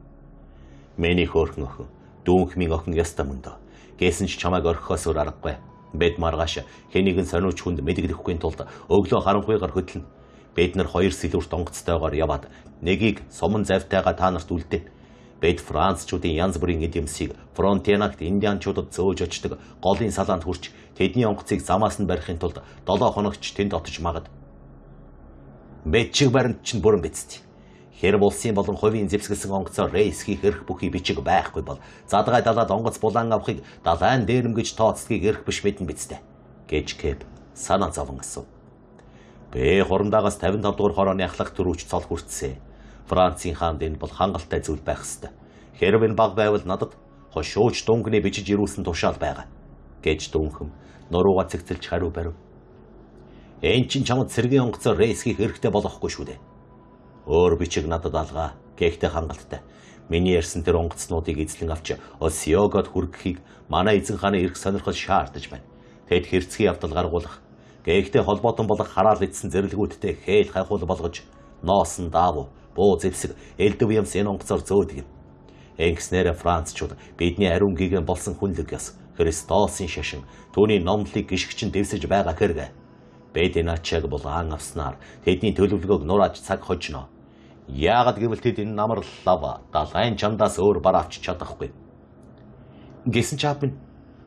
Speaker 1: Миний хөөрхөн охин, дүүнхмийн охин яста мөндөө. Гэсэн ч чамайг орхихоос өөр аргагүй. Бид маргааш хэнийг нь сониуч хүнд мэдэгдэхгүй тулд өглөө харанхуйгаар хөдлөнө. Бид нар 2 сэлүүрт онгоцтойгоор яваад нэгийг суман завтайгаа та нарт үлдээн. Бид Францчуудын янз бүрийн эд юмсыг Фронтенагт индианчуудад зөөж очдог голын салаанд хүрч тэдний онгоцыг замаас нь барихын тулд 7 хоногч тэнд отож магад. Бичиг баримт чинь бүрэн биз дээ. Хэрв улсын болон хувийн зэвсгэлсэн онгоцоор рейс хийх эрх бүхий бичиг байхгүй бол задгай далаад онгоц булан авахыг далайн дээрэм гэж тооцдгийг эрх биш мэднэ биз дээ гэж Кэп санаа зовон асуув. Би хурандаагаас 55 дугаар хорооны ахлах төрүүч цол хүртсэ. Францын хаанд энэ бол хангалттай зүйл байх ёстой. Хэрв энэ баг байвал надад хошууч дунгны бичиж ирүүлсэн тушаал байгаа гэж дүүнхэм нурууга цэгцэлж хариу барив. Энэ чинь чамд цэргийн онгоцоор рейс хийх эрхтэй болохгүй шүү дээ. Өөр бичиг надад алгаа. Гэхдээ хангалттай. Миний ярьсан тэр онгоцнуудыг эзлэн авч Осиогод хүргэхийг манай эзэн хааны эрх сонирхол шаардаж байна. Тэд хэрцгий явдал гаргуулах, гэхдээ холбоотон болох хараал эдсэн зэрлэгүүдтэй хээл хайхуул болгож ноосон даав, буу зэвсэг, элдв ямс энэ онгоцоор зөөдөг юм. Ингэснээр Францчууд бидний ариун гигэн болсон хүнлэг ёс, Христосын шашин, түүний номлолыг гიშгчин дэвсэж байгаа хэрэг. Бид энэ ачааг булаан авснаар тэдний төлөвлөгөөг нурааж цаг хожино. Яагаад гэвэл тэд энэ намар лав далайн чамдаас өөр бар авч чадахгүй. Гэсэн ч аав минь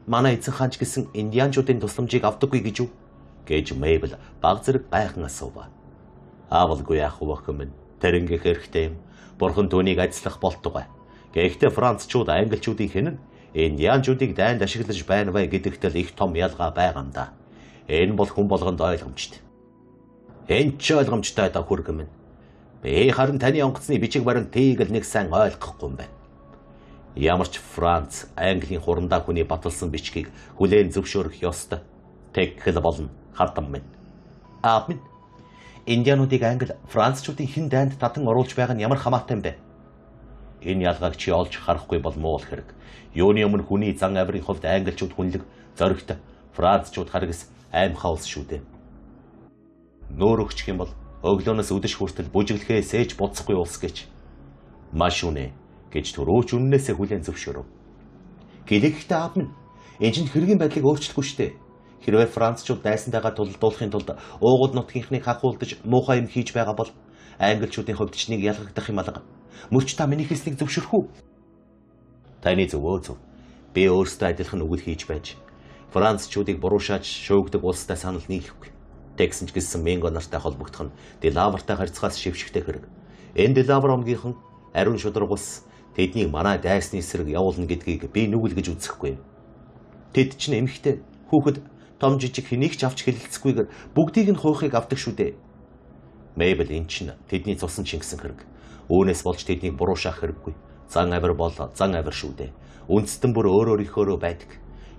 Speaker 1: манай эзэн хаанч гэсэн индианчуудын тусламжийг авдаггүй гэж үү? Гэж Мейбл баг зэрэг гайхан асуув. Аавалгүй яах вэ охин минь? Тэр ингэх хэрэгтэй юм. Бурхан түүнийг ажиллах болтугай. Гэхдээ францчууд англичуудын хинэн индианчуудыг дайнд ашиглаж байна вэ гэдэгт л их том ялгаа байгаа юм да. Энэ бол хүн болгонд ойлгомжтой. Энэ ч ойлгомжтой да хүргэн минь. Би харин таны онгоцны бичиг баримтыг л нэг сайн ойлгохгүй юм байна. Ямар ч Франц, Английн хурандаа хүний баталсан бичгийг хүлээн зөвшөөрөх ёстой. Тэгхэл болно хардам минь. Аав минь, индиануудыг Англи, Францчуудын хэн дайнд татан оруулж байгаа нь ямар хамаатай юм бэ? Энэ ялгааг чи олж харахгүй бол муу хэрэг. Юуны өмнө хүний зан авирын хувьд англичууд хүнлэг, зоригтой, Францчууд харгас аймхаа улс шүү дээ. Нөөрөгчих юм бол Өглөөнөөс үдэш хүртэл бүжиглэхээс ээж буцахгүй улс гэж. Маш үнэ гэж түрүүч үннээсээ хүлээн зөвшөөрөв. Гэлэгтэй аав минь энэ чинь хэргийн байдлыг өөрчлөхгүй штэ. Хэрвээ францчууд дайсантайгаа тулалдуулахын тулд уугуул нутгийнхныг хахуулдаж муухай юм хийж байгаа бол англичуудын хувьд ч нэг ялгагдах юм алга. Мөрч та миний хэлснийг зөвшөөрөх үү? Таны зөв өө зөв. Би өөрсдөө адилхан үгэл хийж байж францчуудыг буруу шааж шуугдаг улстай санал нийлэхгүй. Тэгсэн ч гэсэн Минго нартай холбогдох нь Делавартай харьцахаас шившигтэй хэрэг. Энэ Делавар омгийнхан ариун шударга улс тэднийг манай дайсны эсрэг явуулна гэдгийг би нүгэл гэж үзэхгүй. Тэд чинь эмэгтэй хүүхэд том жижиг хэнийг ч авч хэлэлцэхгүйгээр бүгдийг нь хуйхыг авдаг шүү дээ. Мэйбл эн чинь тэдний цусан чингсэн хэрэг. Үүнээс болж тэднийг буруу шаах хэрэггүй. Зан авир бол зан авир шүү дээ. Үндэстэн бүр өөр өөрийнхөөрөө байдаг.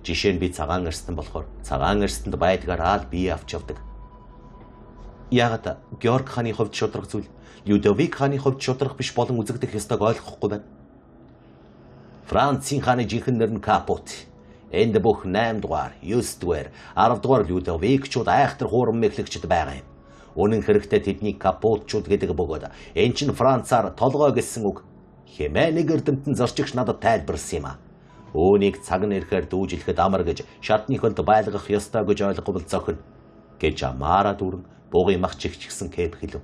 Speaker 1: Жишээ нь би цагаан арстан болохоор цагаан арстанд байдгаараа л бие авч явдаг. Яагаад Георг хааны хувьд шударга зүйл Людовик хааны хувьд шударга биш болон үзэгдэх ёстойг ойлгохгүй байна. Францын хааны жинхэнэ нэр нь Капут. Энд бүх 8 дугаар, 9 дугаар, 10 дугаар Людовикчууд айхтар хуурам мэхлэгчд байгаа юм. Үнэн хэрэгтээ тэднийг Капутчууд гэдэг бөгөөд эн чинь Францаар толгой гэсэн үг. Хэмээн нэг эрдэмтэн зорчигч надад тайлбарласан юм а. Үүнийг цаг нь ирэхээр дүүжлэхэд амар гэж шатны хөлд байлгах ёстой гэж ойлговол зохино гэж амаараа дүүрэн бугын мах чигчгсэн кэп хэлв.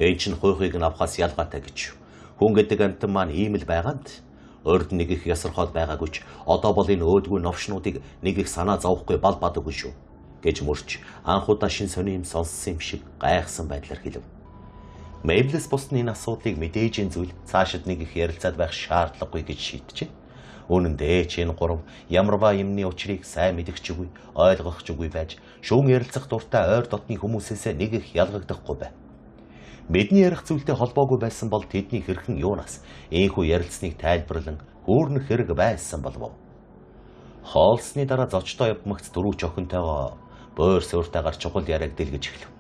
Speaker 1: Эн чинь хуйхыг нь авахаас ялгаатай гэж. Хүн гэдэг амьтан маань ийм л байгаанд урд нэг их ясархоод байгаагүй ч одоо бол энэ өөдгүй новшнуудыг нэг их санаа зовхгүй бал бадаггүй шүү гэж мөрч анх удаа шин сони юм сонссон юм шиг гайхсан байдлаар хэлв. Мэйблэс бусны энэ асуудлыг мэдээж зүйл цаашид нэг их ярилцаад байх шаардлагагүй гэж шийджээ. Үнэн дээр ч энэ гурав ямарваа юмны учрыг сайн мэдэх чгүй, ойлгох чгүй байж шүүн ярилцах дуртай ойр дотны хүмүүсээсээ нэг их ялгагдахгүй байв. Бидний ярих зүйлтэй холбоогүй байсан бол тэдний хэрхэн юунаас ийхүү ярилцсныг тайлбарлан хүүрнэх хэрэг байсан болов уу? Хоолсны дараа зочдоо явмагц дөрвч охинтойгоо буур сууртайгаар чухал яриаг дэлгэж эхлэв.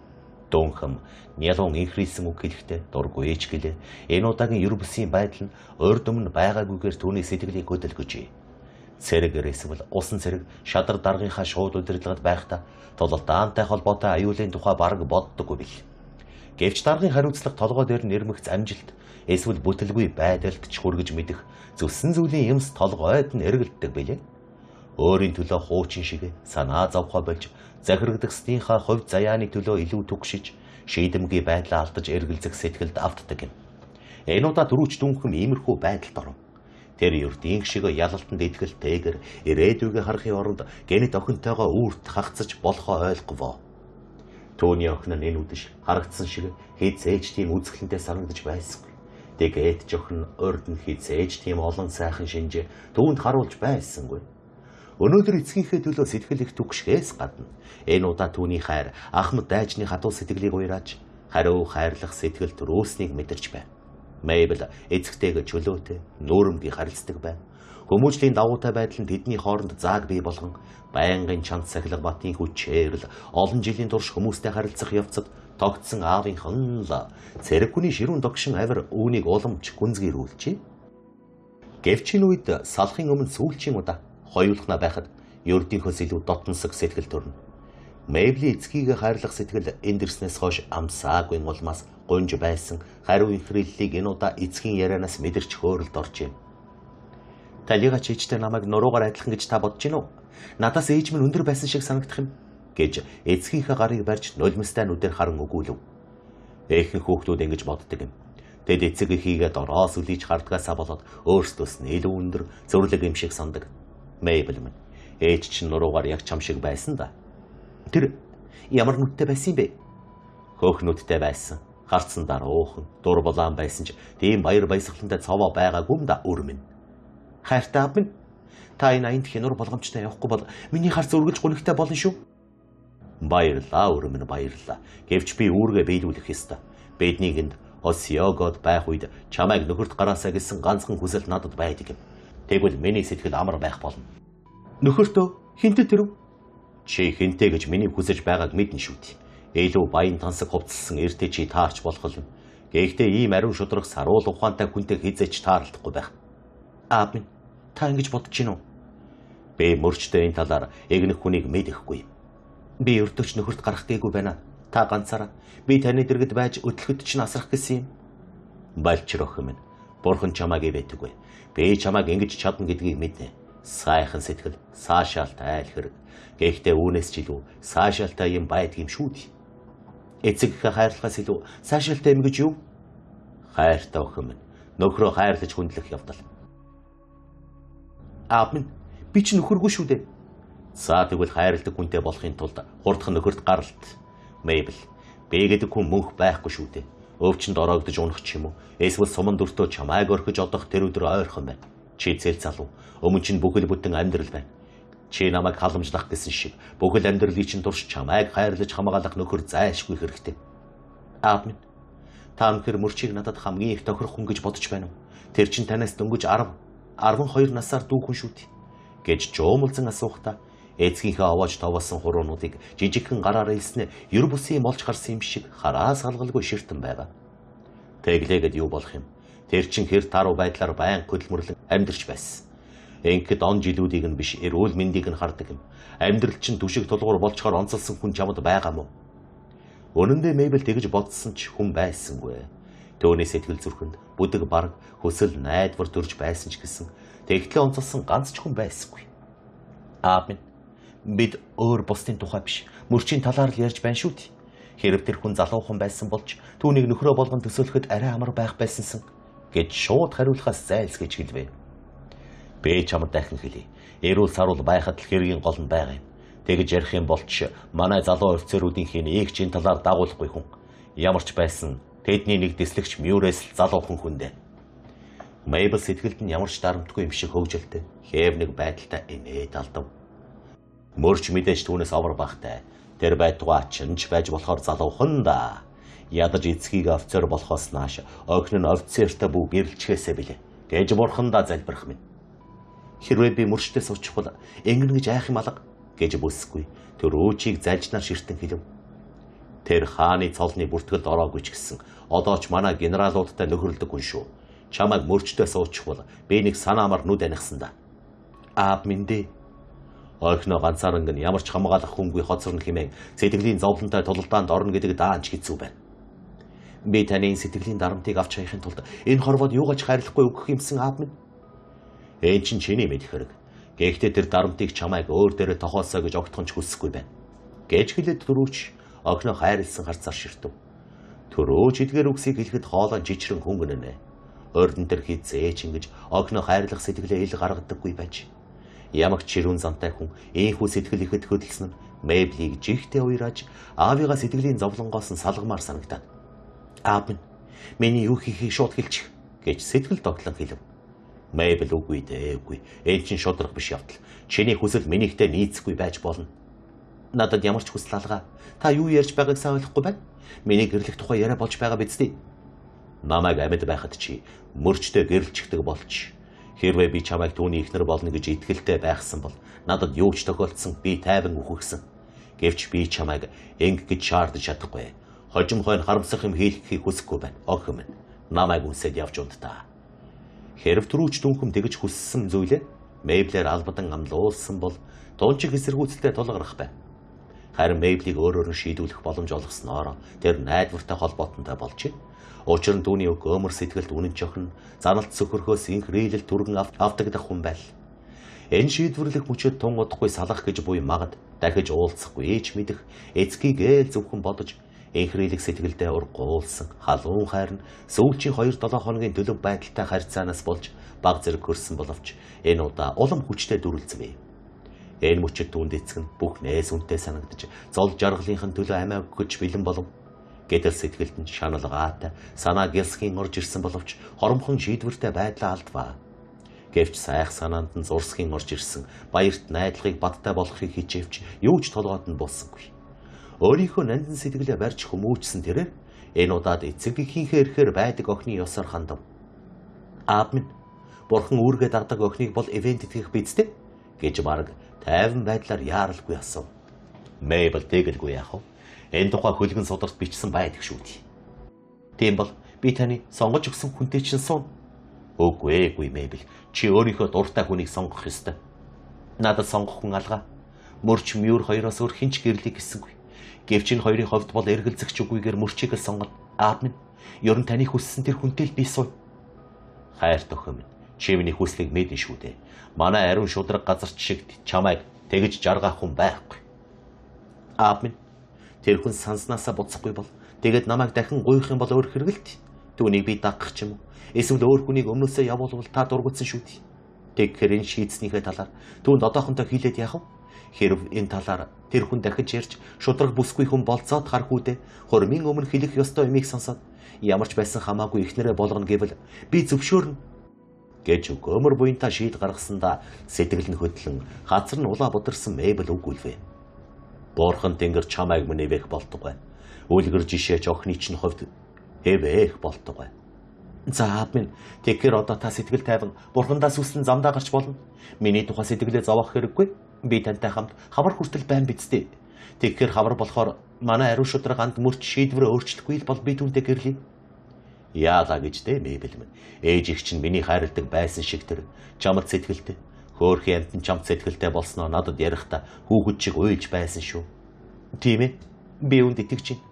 Speaker 1: Дөнхөм нялуун инхрийлсэн үг хэлэхдээ дургүй ээж гэлээ. Энэ удаагийн ер бусын байдал нь урд өмнө байгаагүйгээр түүний сэтгэлийг хөдөлгөжээ. Цэрэг эсвэл усан цэрэг шадар даргынхаа шууд удирдлагад байхдаа тулалдаантай холбоотой аюулын тухай бараг боддоггүй бил. Гэвч даргын хариуцлага толгой дээр нэрмэгц амжилт эсвэл бүтэлгүй байдалд ч хүргэж мэдэх зүссэн зүйлийн юмс толгойд нь эргэлддэг билээ. Өөрийн төлөө хуучин шиг санаа зовхоо болж захирагдагсныхаа хувь заяаны төлөө илүү түгшиж шийдэмгий байдлаа алдаж эргэлзэх сэтгэлд автдаг юм. Энэ удаа түрүүч дүнхэм иймэрхүү байдалд оров. Тэр ердийн шиг ялалтанд итгэлтэйгэр ирээдүйгээ харахын оронд гэнэт охинтойгоо үүрт хагцаж болохоо ойлговоо. Түүний охин нь энэ үдэш харагдсан шиг хизээж тийм үзэсгэлэнтэй санагдаж байсангүй. Тэгээд ч охин урд нь хизээж тийм олон сайхан шинж түүнд харуулж байсангүй. Өнөөдөр эцгийнхээ төлөө сэтгэл их түгшгээс гадна энэ удаа түүний хайр ахмад дайчны хатуу сэтгэлийг уйрааж хариу хайрлах сэтгэл төрөөснийг мэдэрч байв. Мэйбл эцэгтэйгээ чөлөөтэй нүүрэмгий харилцдаг байв. Хүмүүжлийн давуутай байдал нь тэдний хооронд зааг бий болгон байнгын чанд сахилга батын хүчээр л олон жилийн турш хүмүүстэй харилцах явцад тогтсон аавынхан л цэрэг хүний ширүүн догшин авир үүнийг уламж гүнзгийрүүлжээ. Гэвч энэ үед салахын өмнө сүүлчийн удаа хоёулахна байхад ердийнхөөс илүү дотносог сэтгэл төрнө. Мэйблийн эцгийгээ хайрлах сэтгэл энд ирснээс хойш амсаагүй улмаас гунж байсан хариу инхрийллийг энэ удаа эцгийн ярианаас мэдэрч хөөрөлд оржээ. Талигач ээжтэй намайг нуруугаар адилхан гэж та бодож гин үү? Надаас ээж минь өндөр байсан шиг санагдах юм гэж эцгийнхээ гарыг барьж нулимстай нүдээр харан өгүүлв. Эхнэр хүүхдүүд ингэж боддог юм. Тэд эцэг эхийгээ дороос үлийж хардгаасаа болоод өөрсдөөс нь илүү өндөр зөвлөг юм шиг сандаг. Мэйбл минь ээж чинь нуруугаар яг чам шиг байсан да. Тэр ямар нүдтэй байсан юм бэ? Хөөх нүдтэй байсан. Харцсан дараа уухан, дур булаан байсан ч тийм баяр баясгалантай цовоо байгаагүй юм да үр минь. Хайртай аав минь, та энэ аянд хянуур болгоомжтой явахгүй бол миний харц үргэлж гунигтай болно шүү. Баярлаа үр минь, баярлаа. Гэвч би үүргээ биелүүлэх ёстой. Бидний энд Осиогод байх үед чамайг нөхөрт гараасаа гэсэн ганцхан хүсэл надад байдаг юм. Тэгвэл миний сэтгэл амар байх болно. Нөхөртөө хинтээ тэрв? Чи хинтээ гэж миний хүсэж байгааг мэднэ шүү дээ. Илүү баян тансаг хувцалсан эртээ чи таарч болох юм. Гэхдээ ийм ариун шудраг саруул ухаантай хүнтэй хизээч таарлахгүй байх. Аав минь, та ингэж бодож гин үү? Би мөрчтэй энэ талаар эгнэх хүнийг мэдэхгүй. Би өртөөч нөхөрт гарах гээгүй байна. Та ганцаараа би таны дэргэд байж өдлөхөд чинь асрах гэсэн юм. Балчир охин минь, бурхан чамайг ивэтэггүй. Би чамайг ингэж чадна гэдгийг мэднэ. Сайхан сэтгэл, саашаалтай айл хэрэг. Гэхдээ үүнээс ч илүү саашаалтай юм байдаг юм шүү дээ. Эцэг ихээ хайрлахаас илүү саашаалтай юм гэж юу? Хайртай охин минь, нөхрөө хайрлаж хүндлэх явдал. Аав минь, би ч нөхөргүй шүү дээ. За тэгвэл хайрладаг хүнтэй болохын тулд хурдхан нөхөрт гаралт. Мейбл, би гэдэг хүн мөнх байхгүй шүү дээ. Өвчнөд ороогдож унах ч юм уу? Эсвэл суман дүртөө чамайг орхиж одох тэр өдөр ойрхон байна. Чи зэл залуу, өмнө чинь бүхэл бүтэн амьдрал байна. Чи намайг халамжлах гэсэн шиг бүхэл амьдралыг чинь турш чамайг хайрлаж хамгаалах нөхөр зайлшгүй хэрэгтэй. Аав минь, та өнөхөр мөрчийг надад хамгийн их тохирох хүн гэж бодож байна уу? Тэр чинь танаас дөнгөж 10, 12 насаар дүүхэн шүү дээ гэж жуумалзан асуухдаа эцгийнхээ овоож товоосон хуруунуудыг жижигхэн гараар илснэ ер бусын юм олж харсан юм шиг хараас алгалгүй ширтэн байгаа. Тэглээгээд юу болох юм? Тэр чин хэр таруу байдлаар баян хөдөлмөрлөн амьдарч байсан. Ингээд он жилүүдийг нь биш эрүүл мэндийг нь хардаг юм. Амьдрал чинь түшиг тулгуур болчхоор онцолсон хүн чамд байгаа мó? Үнэн дээр Мейбл тэгж бодсон ч хүн байсангүй. Төөний сэтгэл зүрхэнд бүдэг бараг хүсэл найдвар төрж байсан ч гэсэн тэгтлээ онцолсон ганц ч хүн байсангүй. Аав минь, бид өөр бусдын тухай биш, мөрчийн талаар л ярьж байна шүү дээ. Хэрв тэр хүн залуухан байсан болж түүнийг нөхрөө болгон төсөөлөхөд арай амар байх байсансан гэж шууд хариулахаас зайлсхийж хэлвэ. Би чамд дахин хэлье. Эрүүл саруул байхад л хэргийн гол нь байгаа юм. Тэгж ярих юм болч манай залуу офицеруудын хийн ээг чин талаар дагуулахгүй хүн. Ямар ч байсан тэдний нэг дэслэгч Мюрээс л залуухан хүндээ. Мейбл сэтгэлд нь ямар ч дарамтгүй юм шиг хөгжилтэй. Хэв нэг байдалтай инээд алдав. Мөрч мэдээж түүнээс овор багтай. Тэр байтугай чинч байж болохоор залуухан да. Ядаж эцгийг офицер болохоос нааш охин нь офицертай бүү гэрэлчгээсэ билээ. Гэж бурхандаа залбирах минь. Хэрвээ би мөрчтэй суучихвал ингэнэ гэж айх юм алга гэж бүсгүй. Тэр өөчийг залжнаар ширтэн хэлв. Тэр хааны цолны бүртгэлд ороогүй ч гэсэн одоо ч манай генералуудтай нөхөрлөдөг хүн шүү. Чамайг мөрчтэй суучихвал би нэг санаамар нүд анихсан да. Аав минь дээ. Охиноо ганцаарнг нь ямар ч хамгаалах хүнгүй хоцорно хэмээн сэтгэлийн зовлонтой тулалдаанд орно гэдэг даанч хэцүү байна. Би таны сэтгэлийн дарамтыг авч хаяхын тулд энэ хорвоод юугаач хайрлахгүй өгөх юмсан аав минь. Ээн чинь чиний мэдэх хэрэг. Гэхдээ тэр дарамтыг чамайг өөр дээрээ тохиолсоо гэж огтхон ч хүсэхгүй байна. Гэж хэлээд түрүүч охиноо хайрлсан харцаар ширтв. Түрүүч эдгээр үгсийг хэлэхэд хоолой жижрэн хөнгөнөнэ. Ордон тэр хизээч ингэж охиноо хайрлах сэтгэлээ ил гаргадаггүй байж. Ямагч ширүүн зантай хүн ийхүү сэтгэл ихэд хөдөлсөн нь Мейблийг жигтэй уйрааж аавыгаа сэтгэлийн зовлонгоос нь салгамаар санагдаад. Аав минь, миний юу хийхийг шууд хэлчих гэж сэтгэл догтлон хэлв. Мейбл үгүй дээ, үгүй. Энэ чинь шударга биш явдал. Чиний хүсэл минийхтэй нийцэхгүй байж болно. Надад ямар ч хүсэл алгаа. Та юу ярьж байгааг сайн ойлгохгүй байна. Миний гэрлэх тухай яриа болж байгаа биз дээ. Намайг амьд байхад чи мөрчтэй гэрэлчдэг болч. Хэрвээ би чамайг түүний эхнэр болно гэж итгэлтэй байхсан бол надад юу ч тохиолдсон би тайван үхэгсэн. Гэвч би чамайг инг гэж шаардаж чадахгүй. Хожим хойно харамсах юм хийлгэхийг хүсэхгүй байна. Охин минь, намайг үнсээд явж унд та. Хэрв түрүүч дүнхэм тэгж хүссэн зүйлээ Мейблээр албадан амлуулсан бол тунчиг эсэргүүцэлтэй тулгарах байв. Харин Мейблийг өөрөөр нь шийдвүлэх боломж олгосноор тэр найдвартай холбоотонтой болжээ. Учир нь түүний үг өмөр сэтгэлд үнэн чохин заналт сөхөрхөөс инх рээлэл түргэн автагдах хүн байл. Энэ шийдвэрлэх мөчөд тун удахгүй салах гэж буй магад дахиж уулзахгүй ээч мэдэх эцгийг ээл зөвхөн бодож инхрийлэг сэтгэлдээ ургуулсан халуун хайр нь сүүлчийн 2-7 хоногийн төлөв байдалтай харьцаанаас болж баг зэрэг хөрсөн боловч энэ удаа улам хүчтэй дүрлцвэ. Энэ мөчөд түүнд эцэг нь бүхнээс үнэтэй санагдаж зол жаргалынхын төлөө амиа өгөх бэлэн болов. Гэтэл сэтгэлд нь шаналгаатай санаа гялсхийн орж ирсэн боловч хоромхон шийдвэртэй байдлаа алдваа. Гэвч сайх санаанд нь зурсхийн орж ирсэн баярт найдлагыг баттай болгохыг хичээвч юу ч толгойд нь буусангүй. Өөрийнхөө нандин сэтгэлээ барьж хүмүүжсэн тэрээр энэ удаад эцэг эхийнхээ ирэхээр байдаг охины ёсоор хандав. Аав минь, бурхан үүргээ дагдаг охиныг бол ивент итгэх биз дээ гэж бараг тайван байдлаар яаралгүй асуув. Мейбл тэгэлгүй яах вэ? Энэ тухай хөлгөн сударт бичсэн байдаг шүү дээ. Тийм бол би таны сонгож өгсөн хүнтэй чинь суун. Үгүй эгүй Мейбл, чи өөрийнхөө дуртай хүнийг сонгох ёстой. Надад сонгох хүн алгаа. Мөрч Мюр хоёроос өөр хэн ч гэрлийг гэсэнгүй. Гэвч энэ хоёрын хувьд бол эргэлзэх ч үгүйгээр мөрчийг л сонгоно. Аав минь, ер нь таны хүссэн тэр хүнтэй л би сууя. Хайрт охин минь, чи миний хүслийг мэднэ шүү дээ. Манай ариун шудраг газарч шиг чамайг тэгж жаргах хүн байхгүй. Аав минь, тэр хүн санснасаа буцахгүй бол тэгээд намайг дахин гуйх юм бол өөр хэрэгэлт. Түүнийг би дагах ч юм уу. Эсвэл өөр хүнийг өмнөөсөө явуулвал та дургуутсан шүү дээ. Тэгэхээр энэ шийдснийхээ талаар түүнд одоохондоо хэлээд яах вэ? Хэрв энэ талаар тэр хүн дахиж ярьж шудраг бүсгүй хүн болцоод харах үдэ хормын өмнө хэлэх ёстой юмыг сонсоод ямар ч байсан хамаагүй эхнэрээ болгоно гэвэл би зөвшөөрнө гэж гөмөр буянтаа шийд гаргасандаа сэтгэл нь хөдлөн хазар нь улаа бударсан Мэйбл үгүйлвэ. Бурхан тэнгэр чамайг мөн эвэх болтугай. Үлгэр жишээч охины чинь хувьд эвэх болтугай. За аав минь, тэгэхээр одоо та сэтгэл тайван бурхандаас үсэн замдаа гарч болно. Миний тухай сэтгэлээ зовоох хэрэггүй. Би тантай хамт хавар хүртэл байна биз дээ. Тэгэхээр хавар болохоор манай ариун шудраг анд мөрч шийдвэрээ өөрчлөхгүй л бол би түүнтэй гэрлэе. Яалаа гэж дээ Мэйбл минь. Ээж их чинь миний хайрладаг байсан шиг тэр чамд сэтгэлтэй. Хөөрхөн амьтан чамд сэтгэлтэй болсноо надад ярихдаа хүүхэд шиг уйлж байсан шүү. Тийм ээ. Би үүнд итгэж байна.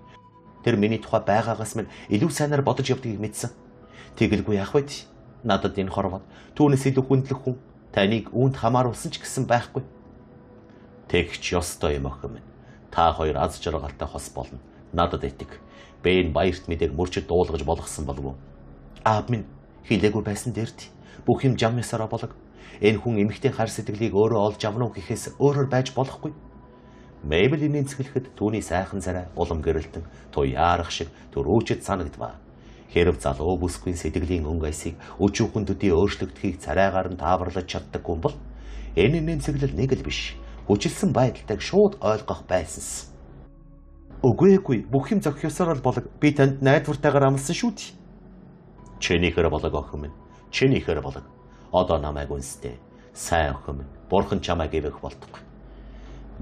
Speaker 1: Тэр миний тухай байгаагаас минь илүү сайнаар бодож явдгийг мэдсэн. Тэгэлгүй яах вэ? Надад энэ хорвоод түүнээс илүү хүндлэх хүн таныг үүнд хамааруулсан ч гэсэн байхгүй. Тэгч ёстой юм охин минь. Та хоёр аз жаргалтай хос болно. Надад итэг. Би энэ баярт мэдээг мөрчид дуулгаж болгосон болов уу? Аав минь хэлээгүй байсан дээрт бүх юм жам ёсороо болог. Энэ хүн эмэгтэй хар сэтгэлийг өөрөө олж авна уу гэхээс өөрөөр байж болохгүй. Мэйбл инээмсэглэхэд түүний сайхан царай улам гэрэлтэн туяарах шиг төрөөчд санагдваа. Хэрв залуу бүсгүйн сэтгэлийн өнгө аясыг өчүүхэн төдий өөрчлөгдөхийг царайгаар нь тааварлаж чаддаггүй бол энэ инээмсэглэл нэг л биш. Хүчилсэн байдалтайг шууд ойлгох байсанс. Үгүй эгүй, бүх юм зохих ёсоор л болог. Би танд найдвартайгаар амласан шүү дээ. Чинийхэр болог охин минь. Чинийхэр болог. Одоо намайг үнстэй. Сайн охин минь. Бурхан чамайг эвэх болтугай.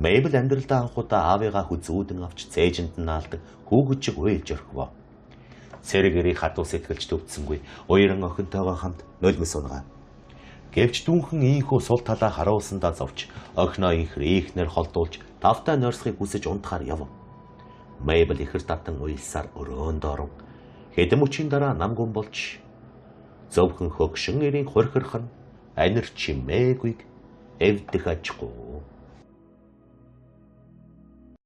Speaker 1: Мэйбл амьдралдаа анхудаа аавыгаа хүзүүдэн авч цээжинд нь наалдаг хүүхэд шиг уйлж орхивоо. Цэрэг эрийг хатуу сэтгэлж төвдсөнгүй уяран охинтойгоо хамт нулимс унгаа. Гэвч дүүнхэн ийхүү сул талаа харуулсандаа зовж охиноо инхэр ихнэр холдуулж тавтай нойрсохыг хүсэж унтахаар яв. Мэйбл ихэр татан уйлсаар өрөөнд оров. Хэдэн мөчийн дараа намгүн болж зөвхөн хөгшин эрийн хурхирхан анир чимээгүйг эвдэх ажгүй.